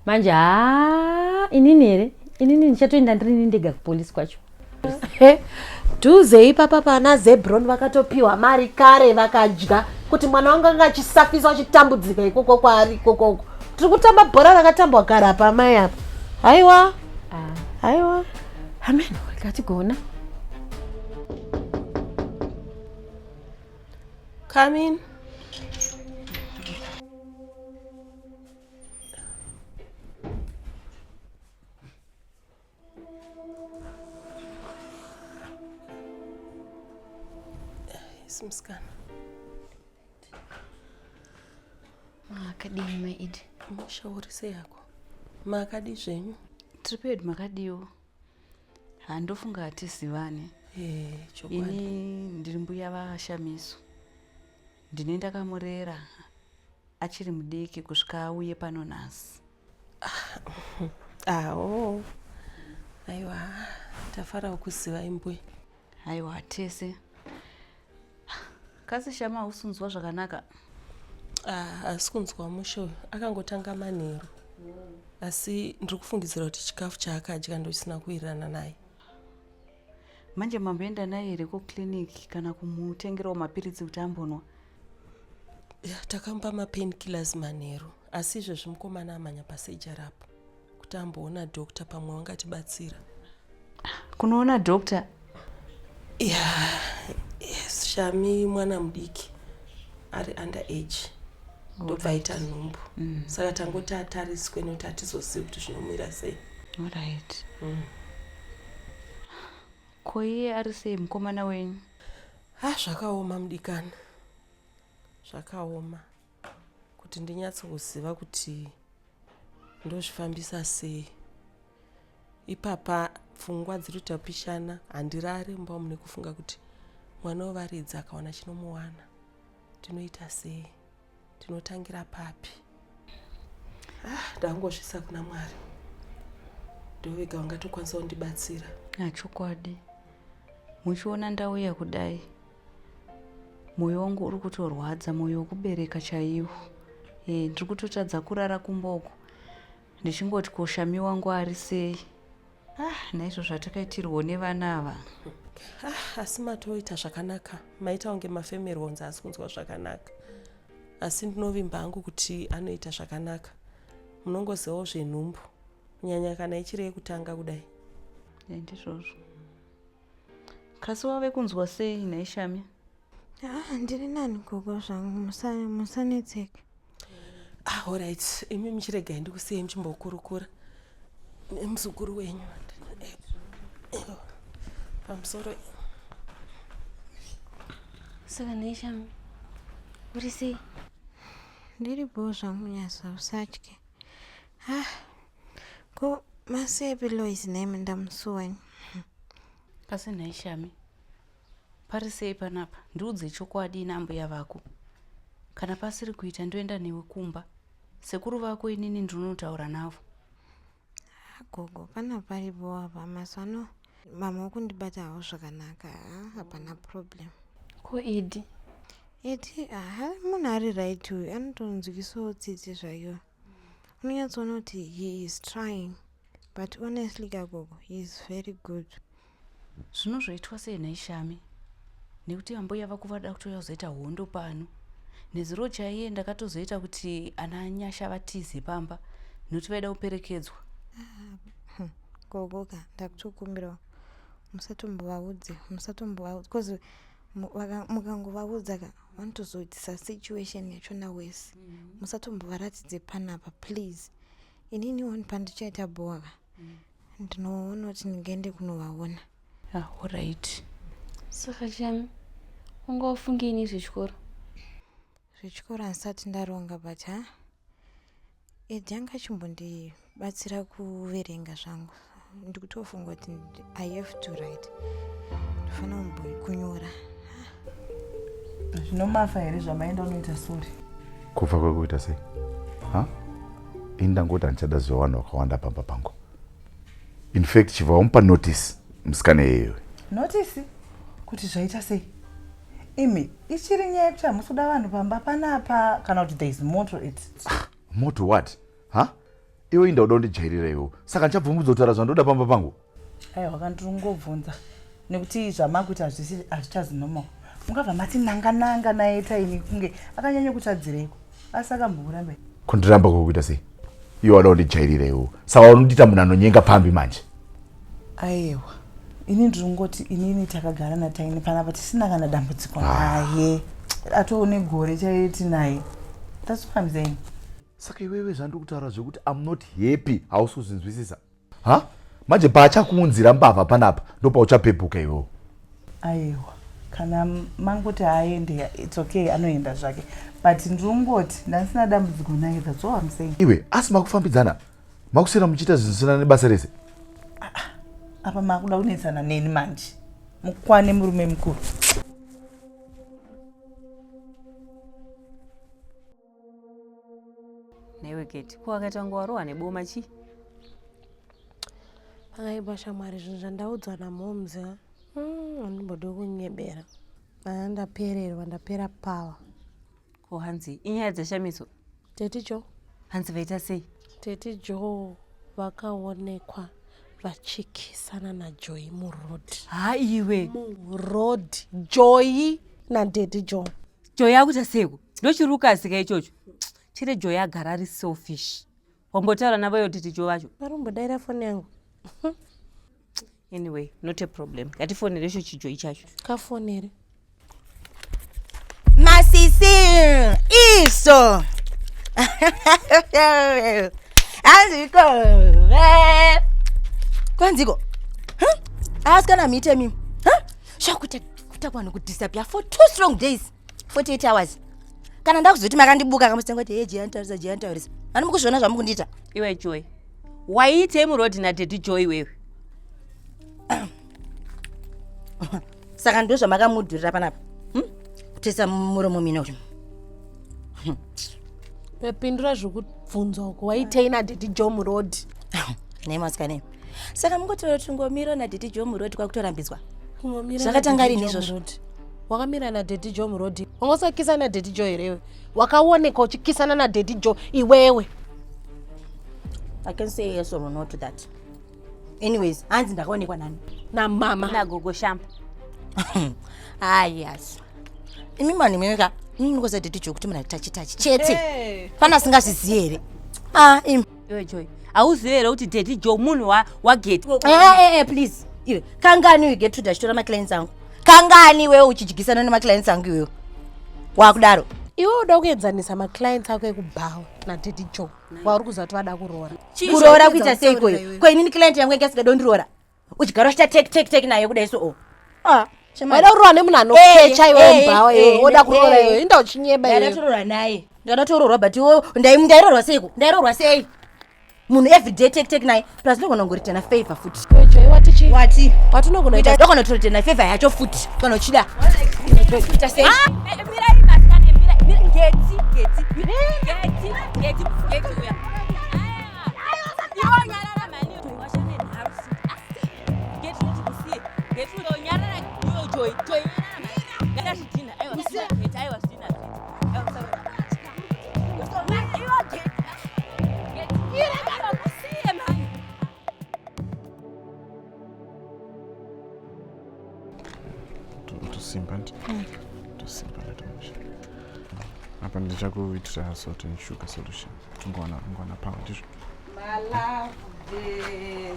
S: Manje haa inini here? Inini ndichatoenda ndirini ndega kupolisi kwacho.
C: He. Padhuze ipapa pana Zebron vakatopiwa mari kare vakadya kuti mwana wangu anga achisafiswa achitambudzika ikoko kwaari ikokoko. Tiri kutamba bhora rakatambwa kare apa amai apa. Haiwa. Haiwa.
B: Amen. Ngatigona.
C: Come in. Yes, musikana.
O: Makadini maidi?
C: Mushaurise yako. Makadi zvenyu?
J: Tiri pedu makadiwo. Handofunga hatizivane.
C: Eh, chokwadi.
J: Ini ndiri mbuya vaShamiso. Ndine ndakamurera achiri mudiki kusvika auye pano nhasi.
C: Awo. Aiwa, tafara kukuziva imbuya.
J: Aiwa, tese. Kasi Shama hausi kunzwa zvakanaka?
C: Ah, haasi kunzwa mushe uyu. Akangotanga manheru. Asi ndiri kufungidzira kuti chikafu chaakadya ndochisina kuwirirana naye.
J: Manje mamboenda naye here kuclinic kana kumutengerawo mapiritsi kuti ambonwa?
C: Ya, takamupa mapain killers manheru asi izvezvi mukomana amhanya pasejari apo kuti amboona doctor pamwe wangatibatsira.
J: Kunoona doctor?
C: Ya, yes, Shami mwana mudiki ari under age ndobva aita nhumbu saka tangoti atariswe nekuti hatizozivi kuti zvinomira sei.
J: Alright. Ko iye ari sei mukomana wenyu?
C: Ah, zvakaoma mudikani, zvakaoma kuti ndinyatsokuziva kuti ndozvifambisa sei. Ipapa pfungwa dziri kutapishana, handirare mumba umu nekufunga kuti mwana wevaridzi akawana chinomuwana tinoita sei, tinotangira papi. Ah, ndangozvisa kuna Mwari, ndovega vangatokwanisa kundibatsira.
J: Chokwadi muchiona ndauya kudai mwoyo wangu uri kutorwadza, mwoyo wekubereka chaiwo. Ndiri kutotadza kurara kumba uko ndichingoti ko Shami wangu ari sei. Ah, naizvo zvatakaitirwawo nevana ava.
C: Ah, asi matoita zvakanaka, maita kunge mafemerwa kunzi haasi kunzwa zvakanaka, asi ndinovimba hangu kuti anoita zvakanaka. Munongozivawo zvenhumbu, kunyanya kana ichiri yekutanga kudai.
J: Ndizvozvo. Kasi wave kunzwa sei nhai Shami?
R: Ah, ndiri nani gogo zvangu, musanetseka.
C: Ah, alright, imi muchiregai ndikusiyei muchimbokurukura nemuzukuru wenyu. Pamusoro.
O: Saka nhai Shami, uri sei?
R: Ndiri bhoo zvangu Nyasa, usatye. Ah, ko masepi Lois nemi ndamusuwa ini.
J: Kasi nhai Shami, pari sei panapa? Ndiudze chokwadi ina ambuya vako. Kana pasiri kuita ndoenda newe kumba. Sekuru vako inini ndinotaura navo.
R: Ah, gogo, pana paripo apa mazuva ano mama wakundibata havo zvakanaka, hapana problem.
O: Ko Edi?
R: Edi, ah, munhu ari right uyu, anotonzwisawo tsitsi zvake. Unonyatsoona kuti he is trying, but honestly kagogo, he is very good.
J: Zvinozoitwa sei nhai Shami? Nekuti ambuya vako vada kutouya kuzoita hondo pano. Nezuro chaiye ndakatozoita kuti ana Nyasha vatize pamba nekuti vaida kuperekedzwa.
R: Gogo ka, ndakutokumbirawo musatombovaudze, musatombovaudze because mukangovaudza ka vanotozoitisa situation yachona worse. Musatombovaratidze panapa please. Inini one pandichaita bhowa ka, ndinoona kuti ndingaende kunovaona.
J: Ah, alright.
O: Saka Shami, wanga wafungei nezvechikoro?
R: Zvechikoro handisati ndaronga but ha Edi anga achimbondibatsira kuverenga zvangu. Ndikutofunga kuti I have to write. Ndofanira kunyora.
F: Zvinomafa here zvamaenda unoita sori?
T: Kufa kwekuita sei? Ha? Ini ndangoti handichada ziva vanhu vakawanda pamba pangu. In fact, chibva wamupa notice musikana iyeyo.
F: Notice? Kuti zvaita sei? Imi, ichiri nyaya yekuti hamusi kuda vanhu pamba panapa kana kuti there is more to it?
T: More to what? Ha? Iwe inda uda kundijairira iwe. Saka ndichabvumbudzwa kutaura zvandoda pamba pangu?
F: Aiwa, kana ndiri kungobvunza. Nekuti zvamakuita hazvisi hazvichazi normal. Mungabva mati nanga nanga naye Taini kunge akanyanya kutadzireiko. Asi akambokuramba.
T: Kundiramba kwekuita sei? Iwe wada kundijairira iwe. Saka unondiita munhu anonyenga pfambi manje.
F: Aiwa. Ini ndiri kungoti inini takagara naTaini panapa tisina kana dambudziko naye. Atoo negore chaiye tinaye. That's what I'm saying.
T: Saka iwewe zvandiri kutaura zvekuti I'm not happy hausi kuzvinzwisisa. Ha? Manje paachakuunzira mbavha panapa ndopauchapepuka iwewe.
F: Aiwa. Kana mangoti aende it's okay anoenda zvake. But ndiri kungoti ndasina dambudziko naye that's all I'm saying.
T: Iwe asi makufambidzana makuswera muchiita zvinhu zvisina nebasa rese.
F: Apa makuda kunetsana neni manje. Mukwane murume mukuru.
D: Nhaiwe Keti, ko wakaita kunge warohwa neboma chii?
C: Pakaipa shamwari zvinhu zvandaudzwa namomz handimbodi kunyebera. Haa ndapererwa ndapera power.
D: Ko hanzi inyaya dzaShamiso?
C: Tete Joe.
D: Hanzi vaita sei?
C: Tete Joe vakaonekwa vachikisana naJoy muroad.
D: Ha iwe.
C: Muroad Joy naDaddy Joe.
D: Joy akuita seiko? Ndochirukasi ka ichocho. Chete Joy agara ari selfish. Wambotaura navo iyo Tete Joe vacho?
C: Varumbodaira foni yangu.
D: Anyway, not a problem. Ngatifonere icho chijoy chacho.
C: Kafonere.
M: Masisi iso. Anziko. Kwanziko. Huh? Asikana miite mimi. Huh? Shakuta kuta kwanu kudisappear for 2 strong days. 48 hours. Kana ndakuzoti makandibuka kamusitanga kuti hey Jian taurisa Jian taurisa. Ani mukuzviona zvamukundiita?
D: Iwe Joy. Waiitei muroad naDaddy Joy iwewe?
M: Saka ndo zvamakamudhurira panapa. Kutoisa muromo mine kuti.
C: Pepindura zvekubvunzwa uko waitei naDaddy Joe muroad?
M: Nei masikane. Saka mungotora tungomiro naDaddy Joe muroad kwakutorambidzwa.
C: Kungomira
M: Zvakatanga
C: naDaddy
M: rini
C: Joe
M: izvozvo?
C: muroad. Wakamira naDaddy Joe muroad. Wanga usakisana naDaddy Joe here iwe? Wakaoneka uchikisana naDaddy Joe iwewe.
M: I can say yes or no to that. Anyways, hanzi ndakaonekwa nani?
C: Namama.
D: Nagogo Shamba.
M: Ah yes. Imi mani mimi ka, imi munokoza Daddy Joe kuti muna tachi tachi chete. Pana asingazvizivi here? Ah, imi.
D: Iwe Joy, hauzivi here kuti Daddy Joe munhu wa waGeti?
M: Eh eh eh please. Iwe, kangani uyu Gertrude achitora maclients angu? Kangani iwewe uchidyisana nemaclients angu iwewe? Wakudaro.
C: Iwe uda kuenzanisa maclients ako ekubhawa naDaddy Joe wauri kuziva kuti vada kuroora.
M: Kuroora kuita sei koyo? Ko inini client yangu yanga isingadondiroora. Uchigara uchiita take take take naye kudai so. Oh. Ah,
C: Waida kuroora nemunhu anokecha iwewe mubhawa iwewe, woda kuroora iwewe, inda uchinyeba iwewe.
M: Ndaida kuroora naye. Ndaida kuroorwa but iwe ndairoorwa seiko? Ndairoorwa sei? Munhu everyday take take naye plus ndogona kungoritana favor futi.
C: Joy wati chii?
M: Wati.
C: Wati unogona kuita
M: ndogona kutoritana favor yacho futi kana uchida. Kuita sei?
D: Mirai masikane, mirai, mirai, Geti, Geti, Geti, Geti, Geti uya. Iwe nyarara mani, washane nharo. Geti uti Geti unyarara iwe Joy, Joy nyarara mani. Ngakazvidhina, aiwa, Geti, aiwa zvidhina. Aiwa, Iwe Geti. Geti, ira kusiye mani.
P: Tosimba ndi. Tosimba ndatomusha. Apa ndichakuitira salt and sugar solution. Tungowana ngowana power ndizvo.
F: Malove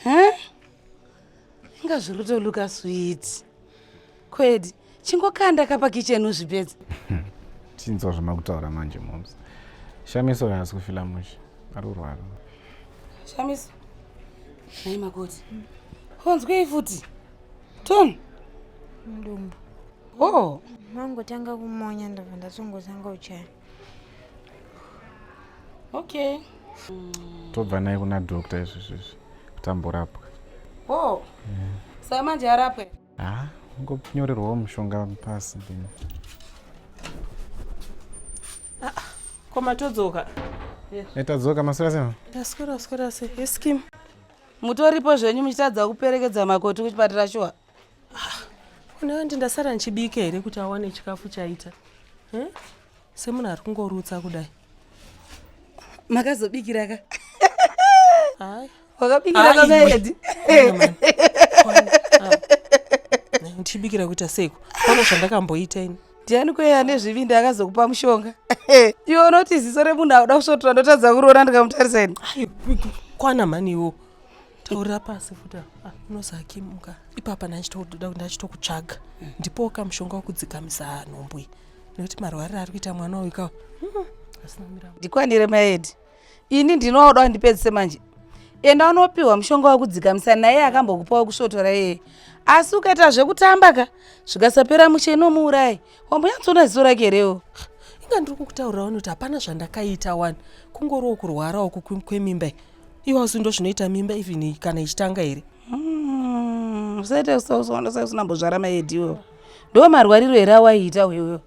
F: Huh? Inga zviri kutoluka sweet. Kwedi, chingokanda kapa kitchen uzvipedze.
P: Chinzwa zvamakutaura manje moms. Shamiso haasi kufila mushe. Ari kurwara.
F: Shamiso. Nhai makoti. Honzwei futi? Tony.
R: Mudumbu.
F: Oh.
R: Mangotanga kumonya ndabva ndatongotanga kuchaya.
F: Okay.
P: Tobva naye kuna doctor izvozvo izvi kuti amborapwa.
F: Oh. Saka manje arapwe.
P: Ah, ungonyorerwawo mushonga pasi then.
B: Ko matodzoka?
P: Eh, tadzoka maswera sei?
B: Ndaswera swera sei? Eskim.
F: Mutoripo zvenyu muchitadza kuperekedza makoti kuchipatara shuwa.
B: Unoona ndi ndasara ndichibika here kuti awane chikafu chaita? Eh? Semunhu ari kungorutsa kudai.
F: Makazobikira ka?
B: Hayi.
F: Wakabikira
B: Ah,
F: kamaedi.
B: iwe.
E: Ndichibikira kuita seiko? Pane zvandakamboita ini.
F: Ndiani kweye ane zvivindi akazokupa mushonga? Iwe unoti ziso remunhu auda kusvotora ndotadza kuroona ndikamutarisa ini.
E: Kwana mhani iwo. Taurira pasi futi. Ah, unozakimuka. Ipapa ndachitoda ndachitokutsvaga. Ndipowo kamushonga wekudzikamisa nhumbu iyi. Nekuti marwariro ari kuita mwana uyu ka. Asina kumira.
F: Ndikwanire maedi. Ini ndinoda ndipedzise manje. Enda unopiwa mushonga wekudzikamisa naye akambokupa wekusvotora iyeye. Asi ukaita zvekutamba ka zvikasapera mushe inomuurayi. Wambonyatsoona ziso rake herewo?
E: Inga ndiri kukutaurira wani kuti hapana zvandakaita wani. Kungoriwo kurwara uku kwemimba iyi. Iwe hausi ndo zvinoita mimba even kana ichitanga here?
F: Usaite usina mbozvara maedi iwewe. Ndo marwariro here awaiita uyoyo?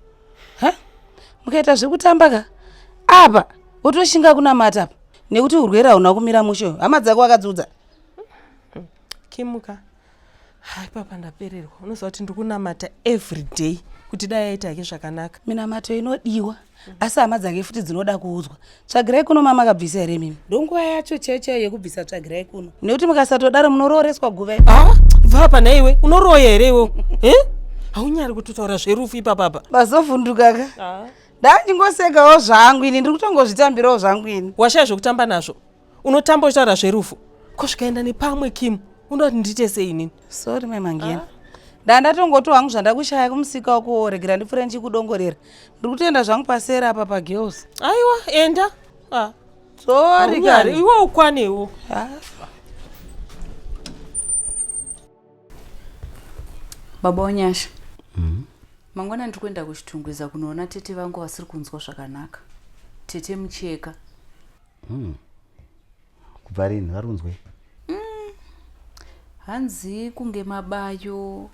F: Ha? Mukaita zvekutamba ka apa wotoshinga kunamata apa nekuti urwere hauna kumira mushe hama dzako wakadziudza.
E: Kimuka. Hai papa ndapererwa. Unoziva kuti ndiri kunamata every day kuti dai aita hake zvakanaka.
F: Minamato inodiwa asi hama dzake futi dzinoda kuudzwa. Tsvagirai kuno mama akabvisa here mimi? Ndonguva yacho chaiyo chaiyo yekubvisa tsvagirai kuno. Nekuti mukasatodaro munororeswa guva.
E: Ah, bva apa nhaiwe unoroya here iwe? Eh? Haunyari kutotaura zverufu ipapa apa.
F: Mazovhunduka ka? Ah. Ndandingosekawo zvangu ini ndiri kutongozvitambirawo zvangu ini.
E: Washaya zvekutamba nazvo. Unotamba uchitaura zverufu. Ko zvikaenda nepamwe Kim, unoda kuti ndiite sei inini?
F: Sorry mai Mangena. Ah. Ndandatongoto hangu zvandakushaya kumusika uko regera ndipfure ndichikudongorera. Ndiri kutoenda zvangu pasera apa pagirls.
E: Aiwa, enda. Ah.
F: Sorry
E: kani. Iwe ukwanewo.
F: Ah.
J: Baba waNyasha. Mangwana ndiri kuenda kuChitungwiza kunoona tete vangu vasiri kunzwa zvakanaka. Tete Mucheka.
K: Kubva rini vari kunzwei?
J: Hanzi kunge mabayo,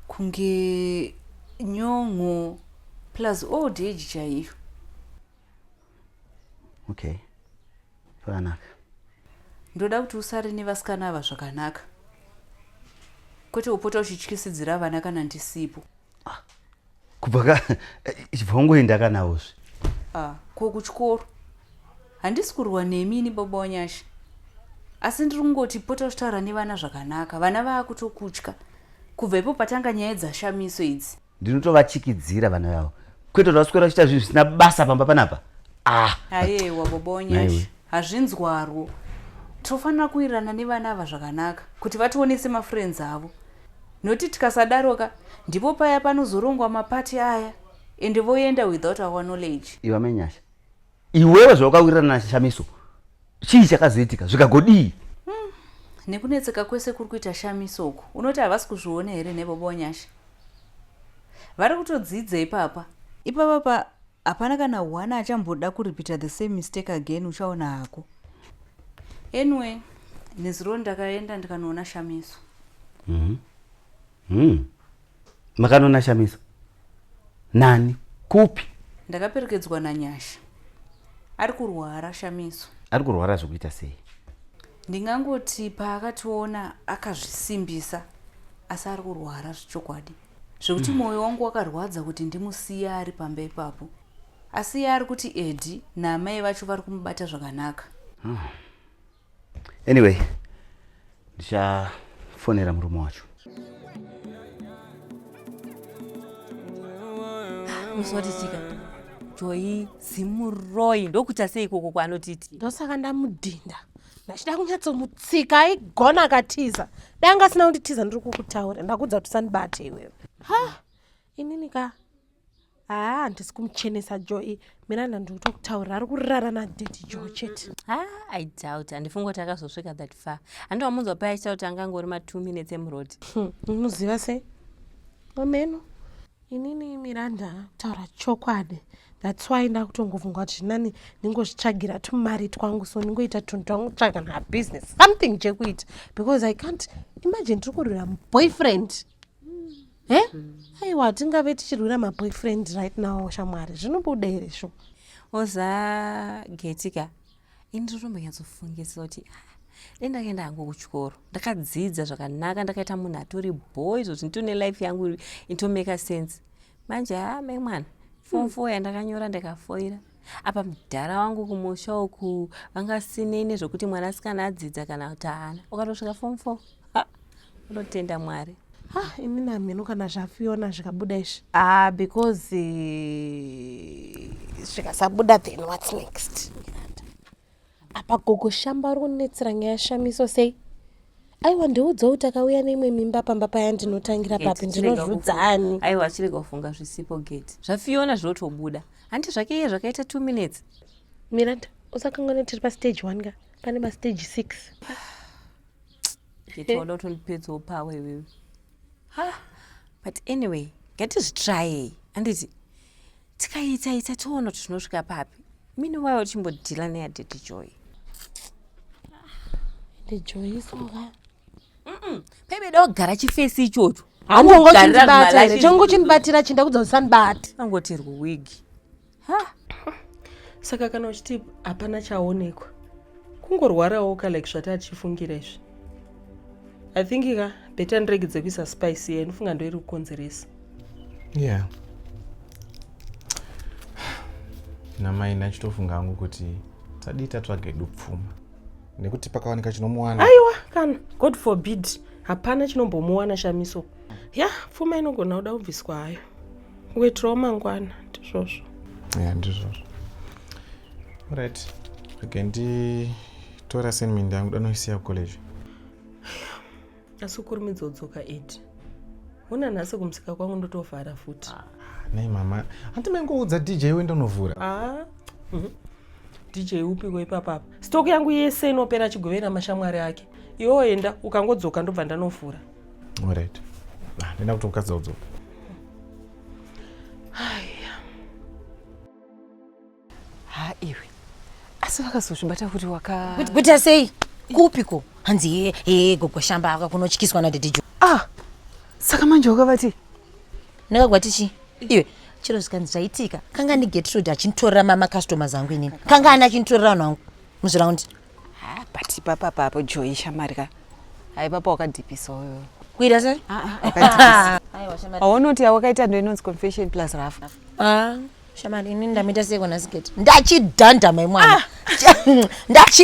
J: kunge nyon'o plus old age chaiyo.
K: Okay. Zvakanaka.
J: Ndoda kuti usare nevasikana ava zvakanaka. Kwete kupota uchityisidzira vana kana ndisipo.
K: Kubva ka chibva wangoenda kanawozve.
J: Ah, ko kuchikoro. Handisi kurwa nemi ini baba waNyasha. Asi ndiri kungoti pota uchitaura nevana zvakanaka. Vana vaakutokutya. Kubva ipo patanga nyaya dzaShamiso idzi.
K: Ndinotovachikidzira vana vavo. Kwete kuti vaswera vachiita zvinhu zvisina basa pamba panapa. Ah.
J: Ayewa baba waNyasha. Hazvinzwarwo. Tofanira kuwirirana nevana ava zvakanaka kuti vatione semafriends avo. Nokuti tikasadaroka ndipo paya panozorongwa maparty aya and voenda without our knowledge.
K: Iwe amai Nyasha. Iwewe zvawakawirirana naShamiso chii chakazoitika zvikagodii?
J: Nekunetseka kwese kuri kuita Shamiso uku unoti havasi kuzviona here nhai baba waNyasha? Vari kutodzidza ipapa. Ipapa pa hapana kana one achamboda kurepeater the same mistake again uchaona hako. Anyway, nezuro ndakaenda ndikanoona Shamiso.
K: Makanoona Shamiso? Nani? Kupi?
J: Ndakaperekedzwa naNyasha. Ari kurwara Shamiso.
K: Ari kurwara zvekuita sei?
J: Ndingangoti paakationa akazvisimbisa asi ari kurwara zvechokwadi. Zvekuti mwoyo wangu wakarwadza kuti ndimusiye ari pamba ipapo. Asi iye ari kuti Eddie naamai vacho vari kumubata zvakanaka.
K: Anyway, ndichafonera murume wacho.
D: Usati chika. Joyi zimuroyi ndokuita sei ikoko kwaanotiti.
C: Ndosaka ndamudhinda. Ndachida kunyatsomutsika aigona akatiza. Dai anga asina kunditiza ndiri kukutaura. Ndakuudza kuti usandibate iwewe. Ha! Inini ka haa handisi kumuchenesa Joy. Miranda ndiri kutokutaurira ari kurara nadaddy Joe chete.
D: Ha, I doubt. Handifungi kuti akazosvika that far. Handiwamunzwa paya achitaura kuti anga angori ma 2 minutes emuroad.
C: Unoziva sei? Ameno. Inini Miranda kutaura chokwadi. That's why ndakutongofunga kuti zvinani ndingozvitsvagira tumari twangu so ndingoita tunhu twangu tsvaga na business something chekuita because I can't imagine tiri kurwira boyfriend. Eh? Aiwa tingave tichirwira maboyfriend right now shamwari zvinobuda here sho?
D: Oza Getika. Ini ndinotombonyatsofungisa kuti ah, dai ndakaenda hangu kuchikoro ndakadzidza zvakanaka ndakaita munhu atori bho izvozvi nditone life yangu itomeka sense manje haa mai mwana form four yandakanyora ndikafoira apa mudhara wangu kumusha uku vangasinei nezvekuti mwanasikana adzidza kana kuti haana ukatosvika form four ha unotenda Mwari.
C: Ah, inini hamheno kana zvafiona zvikabuda izvi.
E: Ah, because eh,
C: zvikasabuda then what's next? Apa gogo Shamba vari kunetsera nyaya Shamiso sei? Aiwa ndiudzewo kuti akauya neimwe mimba pamba paya ndinotangira papi ndinozviudza ani?
D: Aiwa chirega kufunga zvisipo Geti. ZvaFiona zvinotobuda. Hanti zvake iye zvakaita 2 minutes.
C: Miranda, usakanganwe tiri pastage 1 ka. Pane mastage 6.
D: Geti wada kutondipedzawo power iwewe. Ha. But anyway, ngatizvitrayei. Handiti tikaita ita toona kuti zvinosvika papi. Meanwhile tichimbodhila neya Daddy Joy.
C: Daddy Joy soka.
D: Paibe da kugara chifesi ichocho.
C: Handongochindibata here? Chongochinibatira chinda kudza usandibate.
D: Angoti rwuwigi.
U: Saka kana uchiti hapana chaonekwa, kungorwarawo ka like zvatachifungira izvi. I think ka better ndiregedze kuisa spice iye, ndofunga ndoiri kukonzeresa.
P: Yeah, namai ndachitofunga hangu kuti tadii tatsvaga edu pfuma nekuti pakawanika chinomuwana.
U: Aiwa kana, God forbid, hapana chinombomuwana Shamiso. Ya, pfuma inogona kuda kubviswa hayo, kuitirawo mangwana, ndizvozvo.
P: Ya, ndizvozvo. Alright, rege nditora assignment yangu, danoisiya kucollege.
U: Asi ukurumidza udzoka Edi, una nhasi kumusika kwangu ndotovhara futi.
P: Nei mama, hanti maingoudza DJ wenda unovhura?
U: Ah, DJ upiko ipapapa? Stock yangu yese inopera achigovera mashamwari ake. Iwewo enda, ukangodzoka ndobva ndanovhura.
P: Alright, ah, ndenda kuti ukadza udzoka.
G: Ha iwe, asi vakazozvibata kuti waka
M: Kuita sei? Kupiko? Hanzi he he gogo Shamba aka kunotyiswa naDaddy Joy.
G: Ah, saka manje wakavati?
M: Ndakagwati chi? Iwe, chero zvikanzi zvaitika, kanga ndi Gertrude achinditorera mama customers angu inini. Kanga ani achinditorera vanhu vangu muzviraundi.
G: Ah, but ipapa papo Joy shamari ka, hai papa wakadhipisa uyo.
M: Kuita sei?
G: Wakadhipisa.
M: Aiwa shamari.
G: Haona kuti yawakaita ndo inonzi confession plus rough.
M: Ah, shamari inini ndamita sei kona siketi? Ndachidhanda mai mwana. Ndachi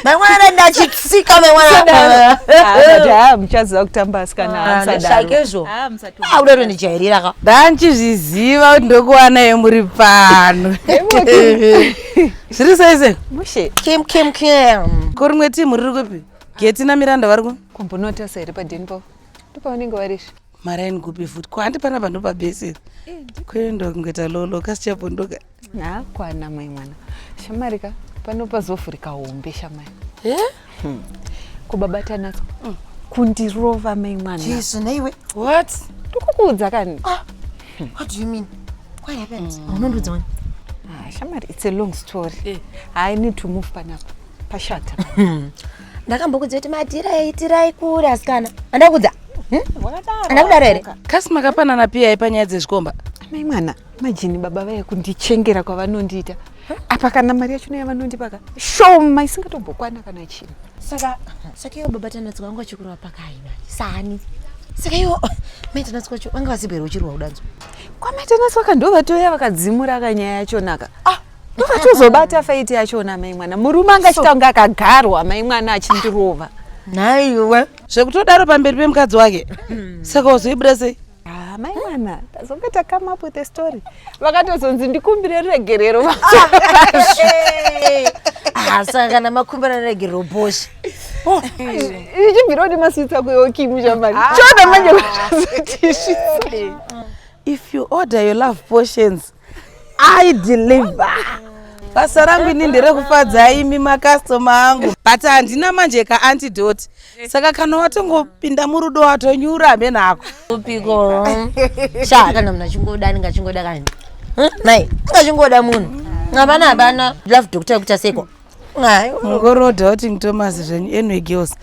M: mai mwana ndachitsika mai mwana.
G: Ah, muchaziva kutamba asikana.
M: Ah, ndashakezvo. Ah, uda kutondijairira ka.
F: Ndanchizviziva kuti ndokuwanai muri pano. Zviri sei sei?
G: Mushe.
M: Kim kim kim.
F: Ko rimwe timu riri kupi? Geti naMiranda vari ku?
G: Kumbonotasa here padeni pavo? Ndopavanenge varizve.
F: Maraini kupi futi? Ko handi panapa ndopabheseri. Kuenda kungoita lolo kasi chabondoka.
G: Nakwana mai mwana. Shamari ka, pano pazovhurika hombe shamari.
F: Eh?
G: Kubaba Tanatswa. Kundirova mai mwana.
M: Jesu naiwe.
F: What?
G: Ndikukuudza kani.
M: Ah. What do you mean? What happened? Unondiudza wani?
G: Ah, shamari, it's a long story. I need to move panapa. Pashata.
M: Ndakambokudza kuti matirai tirai kure asikana. Andakudza. Andakudaro here?
F: Kasi makapanana piyai panyaya dzezvikomba?
G: Mai mwana, majini baba vaya kundichengera kwavanondiita. Apa kana mari yacho yavanondipa ka shoma isingatombokwana kana chinhu.
M: Saka iwo baba Tanatswa vanga vachikurwa pakai manje? Sani. Saka iwo mai Tanatswa vacho vanga vasibwere uchirwa kudanzwa.
G: KwamaTanatswa ka ndovatoya vakadzimura kanyaya yachonaka. Ah, ndovatozobata faiti yachona mai mwana. Murume anga achiita kunge akagarwa mai mwana achindirova.
M: Nhaiwe.
F: Zvekutodaro pamberi pemukadzi wake. Saka wazoibuda sei?
G: Ah, mai mwana, tazonge come up with a story. Vakatozonzi ndikumbire ruregerero.
M: Ah, saka kana makumbira regerero boshi.
G: Ichibvira kuti maswitsa kuyokimu shamari. Chona manje kutazotisvitsa.
F: If you order your love potions, I deliver. Basa rangu ini nderekufadza imi makastoma angu, but handina manje kaantidote. Saka kana watongopinda murudo watonyura menako.
M: Upiko. Sha kana munhu achingoda anenge achingoda kani. Mai, angachingoda munhu. Hapana hapana. Love doctor yekuita seko.
F: Mungoro doubting Thomas zvenyu. Anyway girls,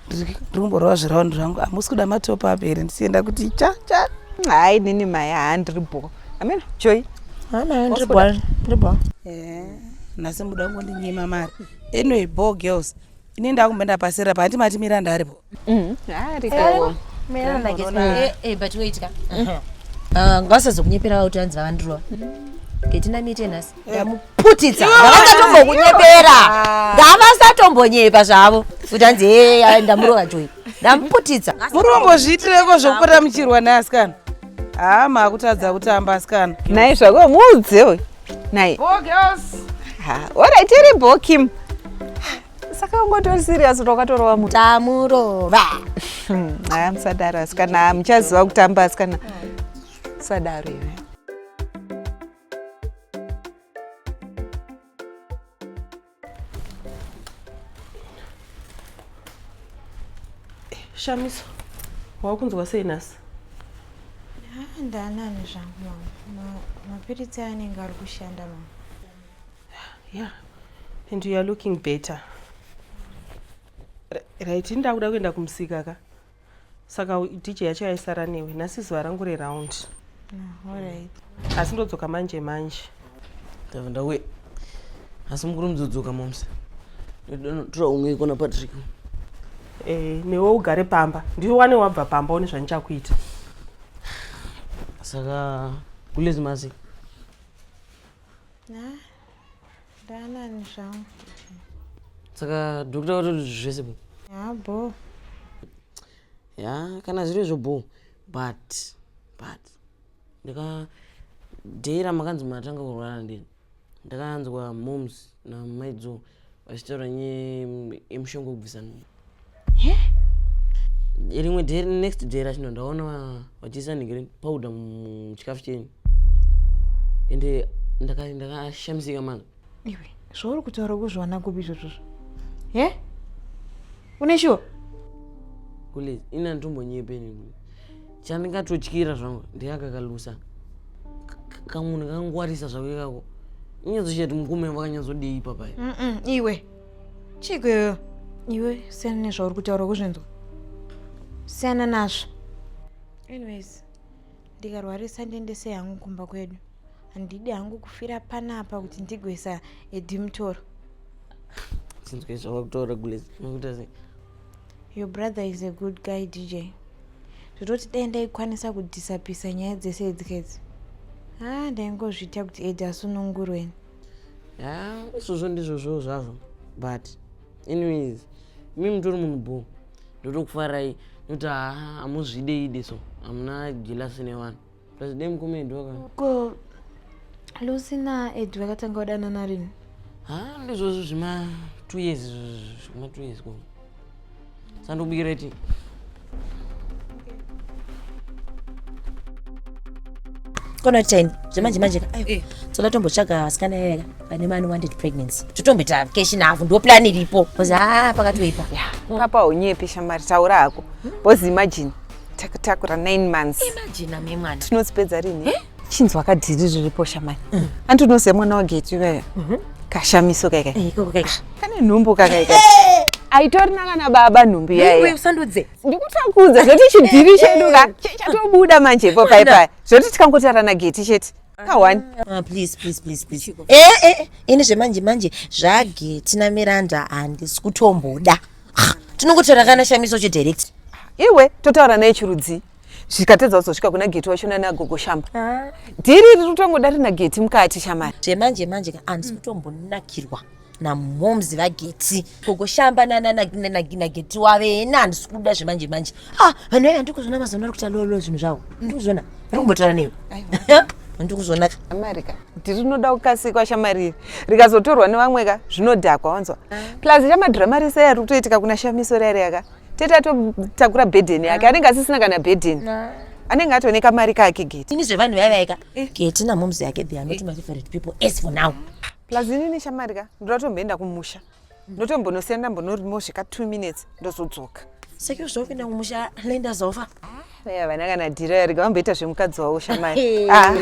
F: ndiri kumborova zviraundi zvangu. Hamusi kuda matop up here ndisienda kuti cha cha?
G: Hayi nini mai, handiri bho. Amen, Joy.
M: Hama, ndiri bho. Ndiri bho.
F: Eh, nhasi muda kungondinyima mari. Anyway, bo girls, ini ndakumboenda pasera pa handi mati Miranda aripo.
G: Ariko.
M: Miranda gets eh eh but wait ka. Ah, ngasazokunyepera kuti hanzi vavandirova. Geti namite nhasi ndamuputitsa. Ngavasatombokunyepera, ngavasatombonyepa zvavo kuti hanzi hey, ndamurova Joy, ndamuputitsa.
F: Muri kumbozviitireko zvokupota muchirwa naye asikana? Haa, maakutadza kutamba asikana.
G: Nhai zvako, muudzewe nhai.
F: Bo girls.
G: Ha, alright, iri bo Kim. Saka ungotori serious kuti wakatorova munhu?
M: Tamurova.
G: Haya, musadaro asikana, muchaziva kutamba asikana. Musadaro iwe.
U: Shamiso, wakunzwa sei nhasi?
R: Ah, Ndanani zvangu mama. Mapiritsi anenge ari kushanda mama.
U: Yeah, and you are looking better. Right, ndakuda kuenda kumusika ka. Saka DJ yacho yaisara newe. Nhasi zuva rangu reround.
R: Alright.
U: Asi ndodzoka manje manje.
Q: Ndabva ndauya. Asi mukuru mudzodzoka moms. Tora umwe kona Patrick.
U: Eh, newe ugare pamba. Ndiwane wabva pamba une zvandichakuita.
Q: Saka kulezi masi.
R: Ah, Ndanani zvangu.
Q: Saka doctor watoti zvese bo.
R: Ah, bo.
Q: Ya, kana zviri izvo bo. But ndaka day ramakanzi matanga kurwara ndini. Ndakanzwa moms namaidzo vachitaura nyaya yemushonga wekubvisa nhumbu. Rimwe day, next day rachino ndaona vachiisa nhingi powder muchikafu chenyu. Ende ndakashamisika mani.
R: Iwe, zvauri kutaura kuzviwana kupi izvozvozvo? He? Une shuwa?
Q: Kule, ina nditombonyepe ini. Chandingatotyira zvangu ndeyakakalusa. Kamunhu kakangwarisa zvako ikako. Inyatsochati mukume vakanyatsodii ipapa.
R: Iwe. Chiko iwewe? Iwe, siyana nezvauri kutaura kuzvinzwa. Siyana nazvo. Anyways, ndikarwarisa ndiendese hangu kumba kwedu. Handidi hangu kufira panapa kuti ndigwesa Edi mutoro.
Q: Chinzwe zvawakutaura Gulezi. Unokuita sei?
R: Your brother is a good guy DJ. Zvototi dai ndaikwanisa kudhisapisa nyaya dzese idzi kedzi. Ah, ndaingozviita kuti Edi asunungurwe ini.
Q: Ya, izvozvo ndizvozvo zvazvo. But anyways, imi mutori munhu bho. Ndotokufarai nekuti haa hamuzvide ide so. Hamuna jealousy nevanhu. Plus dai mukoma Edi waka.
R: Ko Lucy na Edi vakatanga kudanana rini?
Q: Ha, ndizvozvo zvima 2 years zvima 2 years ko. Sandobikira iti.
M: Kona chaini zvemanje manje ka aiwa toda tombotsvaga vasikana yaya vane maunwanted pregnancy totomboita keshi navo ndo plan iripo bcause haa pakatoipa.
G: Papa haunyepi shamwari, taura hako. Because imagine takatakura 9 months.
M: Imagine ame mwana.
G: Tinodzipedza rini? Chinzwa kadhiri riripo shamwari. Anti unoziva mwana waGeti uyaya? Kashamiso kaikai.
M: Ikoko kaika.
G: Kane nhumbu kakaika. Aitorina kana baba nhumbu
M: Iwe
G: yaya.
M: usandudze.
G: Ndikutakudza zvoti chidhiri chedu ka chatobuda manje ipo pai pai. Zvoti tikangotaura naGeti chete. Ka one.
M: Ah, please please please please. Eh eh ini zvemanje manje zvaGeti naMiranda handisi kutomboda. Tinongotaura kana Shamiso chedirect.
G: Iwe totaura naye chirudzi. Zvikatadza kuzosvika kuna Geti wacho nana Gogo Shamba. Dhiri riri kutongoda rina Geti mukati shamari.
M: Zvemanje manje ka handisi kutombonakirwa namoms vaGeti. Gogo Shamba naGeti wave ena handisi kuda zvemanje manje. Ah, vanhu vaya handiri kuzviona mazuva ano vari kuita lolo zvinhu zvavo. Ndiri kuzviona. Vari kumbotaura newe. Handiri kuzviona.
G: Shamari ka. Dhiri rinoda kukasikwa shamari iri. Rikazotorwa nevamwe ka zvinodhakwa wanzwa. Plus chamadhirama rese ari kutoitika kuna Shamiso rari yaka. Tete atotakura bhedheni yake anenge asisina kana bhedheni. Anenge atone kamari kake Geti.
M: Ini zvevanhu vaya vaya ka. Geti namoms yake they are not my favorite people as for now.
G: Plus inini shamari ka ndoda kutomboenda kumusha. Ndotombonosiya ndambonorimosvika 2 minutes ndozodzoka.
M: Saka zvakuenda kumusha lenda zofa.
G: Vaya vana kana dhira rega vamboita zvemukadzi wavo shamari.
M: Ah,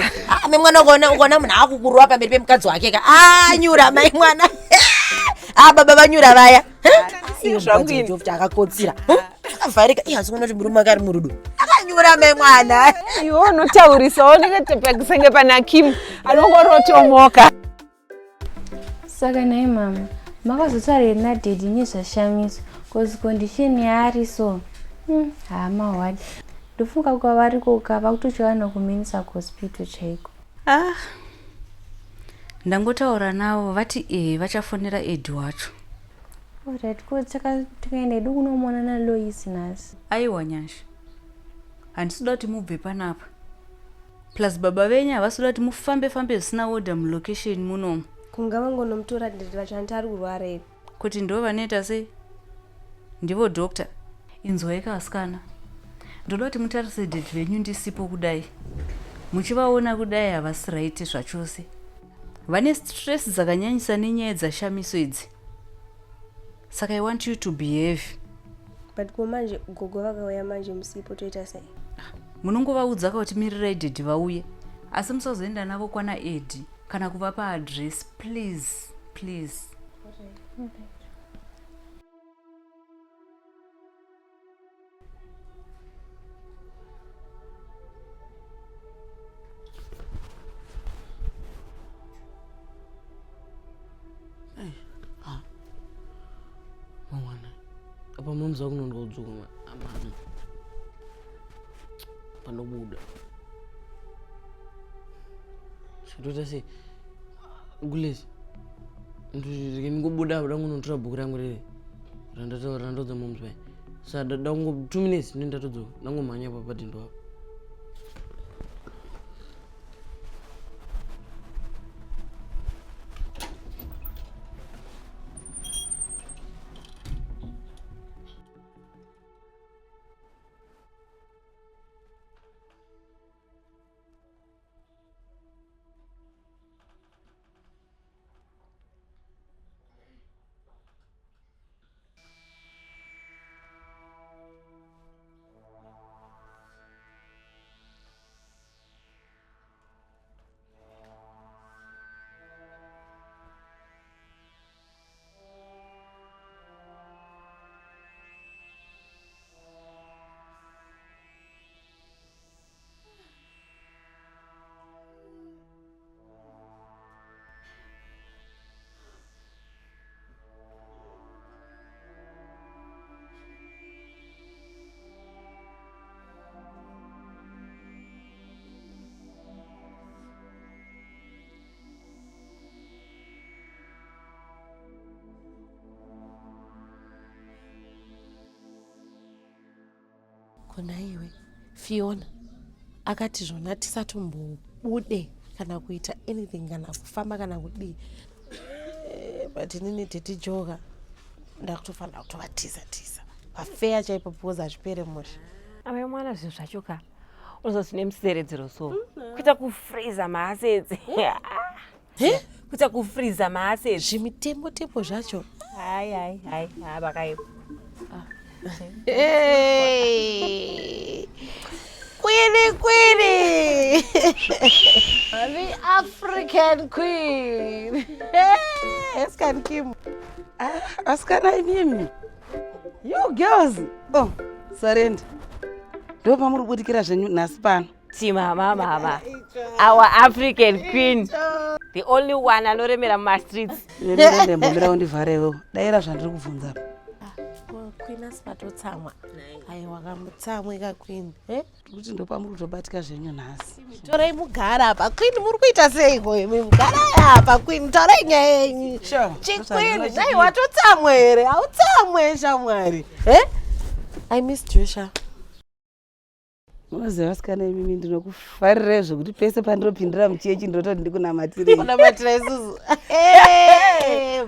M: mai mwana ukaona munhu akukurwa pamberi pemukadzi wake ka. Ah, nyura mai mwana. Ah, baba vanyura vaya. Iyo
G: zvangu ini.
M: mukadzi akakotsira. Akavharika. Iye asi kuona kuti murume wake ari murudo. Akanyura mai mwana.
G: Iwe unotaurisa unenge senge pana Kim anongorotomoka.
O: Saka nhai mama, makazotaura here nadaddy nezvaShamiso? Cause condition yaari so, haamahwadi. Ndofunga kwavariko ka vakutochiwana kuMinisa hospital chaiko.
J: Ah, Ndangotaura navo vati ee vachafonera Eddie wacho.
O: Alright, ko saka tikaenda hedu kunomuona naLois nhasi.
J: Aiwa Nyasha. Handisi kuda kuti mubve panapa. Plus baba venyu havasi kuda kuti mufambe fambe zvisina order mulocation munomu.
L: Kunga vangonomutora daddy vacho hanti ari kurwara here?
J: Kuti ndo vanoita sei? Ndivo doctor. Inzwaika asikana. Ndoda kuti mutarise daddy venyu ndisipo kudai. Muchivaona kudai havasi right zvachose. Vane stress dzakanyanyisa nenyaya dzaShamiso idzi. Saka I want you to behave.
L: But ko manje gogo vakauya manje musipo toita sei?
J: Munongovaudza ka kuti mirirai daddy vauye. Asi musazoenda navo kwana Eddie kana kuvapa address please please.
Q: Mangwana apa mom's vakunonga kudzoka amana panobuda zvatoita sei gulezi ndingobuda apa dangonotora bhuku rangu riri randodza moms pai sa dango two minutes ndini ndatodzoka ndangomhanya pa padhindo apo.
C: Kona iwe Fiona akati zvona tisatombobude kana kuita anything kana kufamba kana kudii eh, but inini tete joka ndakutofanira kutovatiza tiza pafeya chaipo because hazvipere mushe.
D: Amai mwana zvinhu zvacho ka unoziva zvine museredzero so kuita kufreeza maassets kuita kufreeza maassets
C: zvimitembo tembo zvacho
D: hai hai hai ha vakaipa.
C: Hey! Queenie, Queenie! The African Queen! Hey, Askan Kim.
F: Ah, asikana imimi. You girls. Oh, surrender. Ndo pamuri kubudikira zvenyu nhasi pano.
D: Chimama mama. Our African queen. The only one anoremera mumastreets.
F: Ndembomira undivharewo. Daira zvandiri kubvunza.
C: Queen asi patotsamwa. Aiwa kamutsamwe ka queen. Eh?
F: Kuti ndopamuri kutobatika zvenyu nhasi.
C: Torai mugara apa. Queen muri kuita seiko imi? Mugarai apa queen. Torai nyaya yenyu. Chiqueen, dai watotsamwa here? Hautsamwe shamwari. Eh? I missed you sha.
F: Munoziva vasikana imimi ndinokufarirai zvekuti pese pandinopindira muchechi ndinototi ndikunamatirei.
C: Kunamatira isusu.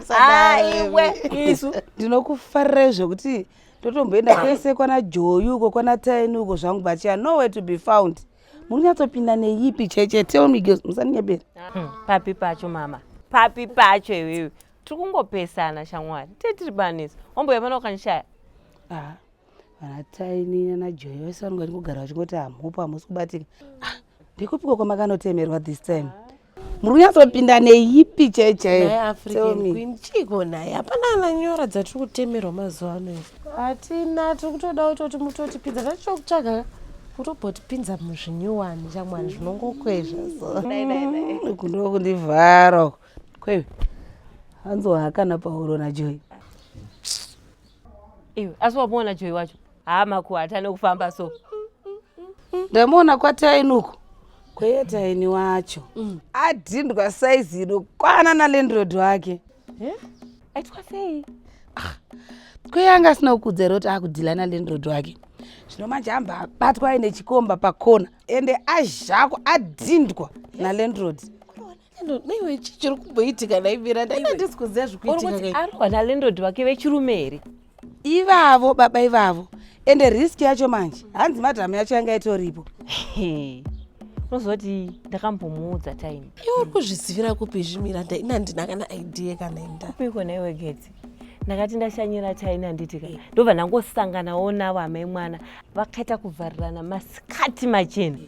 F: Aiwe isu ndinokufarirai zvekuti ndotomboenda kwese kwana Joyi uko kwana Taini uko zvangu but you are nowhere to be found. Muri kunyatsopinda neipi cheche? Tell me girls, musaninyebera.
D: Papi pacho mama, papi pacho iwewe. Tiri kungopesana shamwari, tee tiri panetso. Wambouya pano ukanishaya?
F: Ah, vana Taini nana Joyi vese vanonga vachingogara vachingoti hamupo hamusi kubatika. Ah, ndikupiko kwamakanotemerwa this time? Muri kunyatsopinda neipi cheche?
C: Naye African Queen chiiko naye? Hapana ana nyora dzatiri kutemerwa mazuva ano izi. Hatina, tiri kutoda kutoti mutotipinza tachokutsvaga kutobotipinza muzvinyuwani shamwari zvinongokwezva so.
F: Uku ndokundivhara uku. Kweiwe hanzi wahakana pahuro naJoy.
D: Iwe, asi wamuona Joy wacho? Haa makuhwa atane kufamba so.
F: Ndamuona kwaTaini uku. Kwetaini wacho adhindwa saizi inokwana nalandlord wake.
D: Aitwa sei?
F: Kweye anga asina kukudza here kuti akudhila nalandlord wake? Zvino manje amba abatwa aine chikomba pakona, ende azhako adhindwa nalandlord.
C: Naiwe, chii chiri kumboitika naimira? Ndaina ndisi kuziva zvikuitika.
D: Arohwa nalandlord wake vechirume here?
F: Ivavo baba ivavo. Ende risk yacho manje, hanzi madhamu yacho yanga itoripo.
D: Unozoti ndakambomuudza time.
C: Iwe uri kuzvizivira kupi izvi, Miranda? Ina handina kana idea kana inda.
D: Kupiko naiwe Getsi? Ndakati ndashanyira China, handiti ka, ndobva ndangosanganawo navo amai mwana vakaita kuvharirana masikati machena.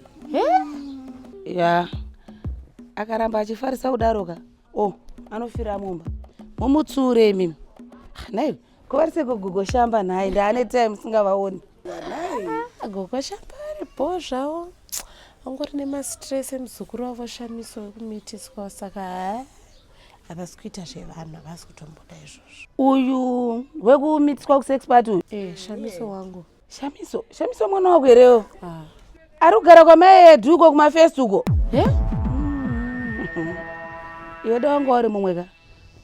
F: Ya, akaramba achifarisa kudaroka, o anofira mumba. Mumutsure imimi. Ah, naiwe kovariseko gogo Shamba nhai? Ndaane time singavaoni.
C: Gogo Shamba aripo zvavo, angori nemastress emuzukuru wavo Shamiso wekumitiswa, saka ha, havasi kuita zvevanhu, havasi kutomboda izvozvo.
F: Uyu wekumitiswa kusex party uyu?
C: E, Shamiso wangu.
F: Shamiso, Shamiso mwana wako herewo? Ari kugara kwamai edu uko kumafest uko. Iwe da wanga uri mumwe ka,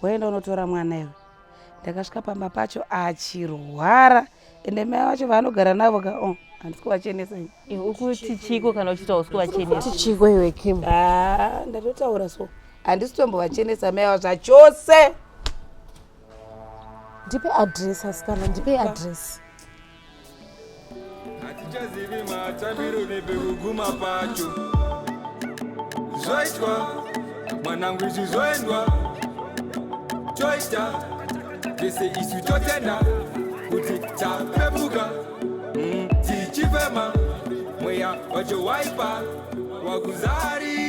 F: waenda unotora mwana iwe. Ndakasvika pamba pacho achirwara, ende mai vacho vaanogara navo ka, o handisi kuvachenesa ini.
D: Ukuti chiko kana uchiti hausi kuvachenesa?
C: Chiko iwe, Kim?
F: Ah, ndatotaura so, handisi tombovachenesa mai avo zvachose.
C: Ndipe address, asikana, ndipe address.
N: Hatichazivi matambiro nepekuguma pacho. Zvoitwa mwanangu, izvi zvoendwa, toita zvese isu, totenda kuti tapepuka. Tichifema mweya wacho waipa wakuzarira.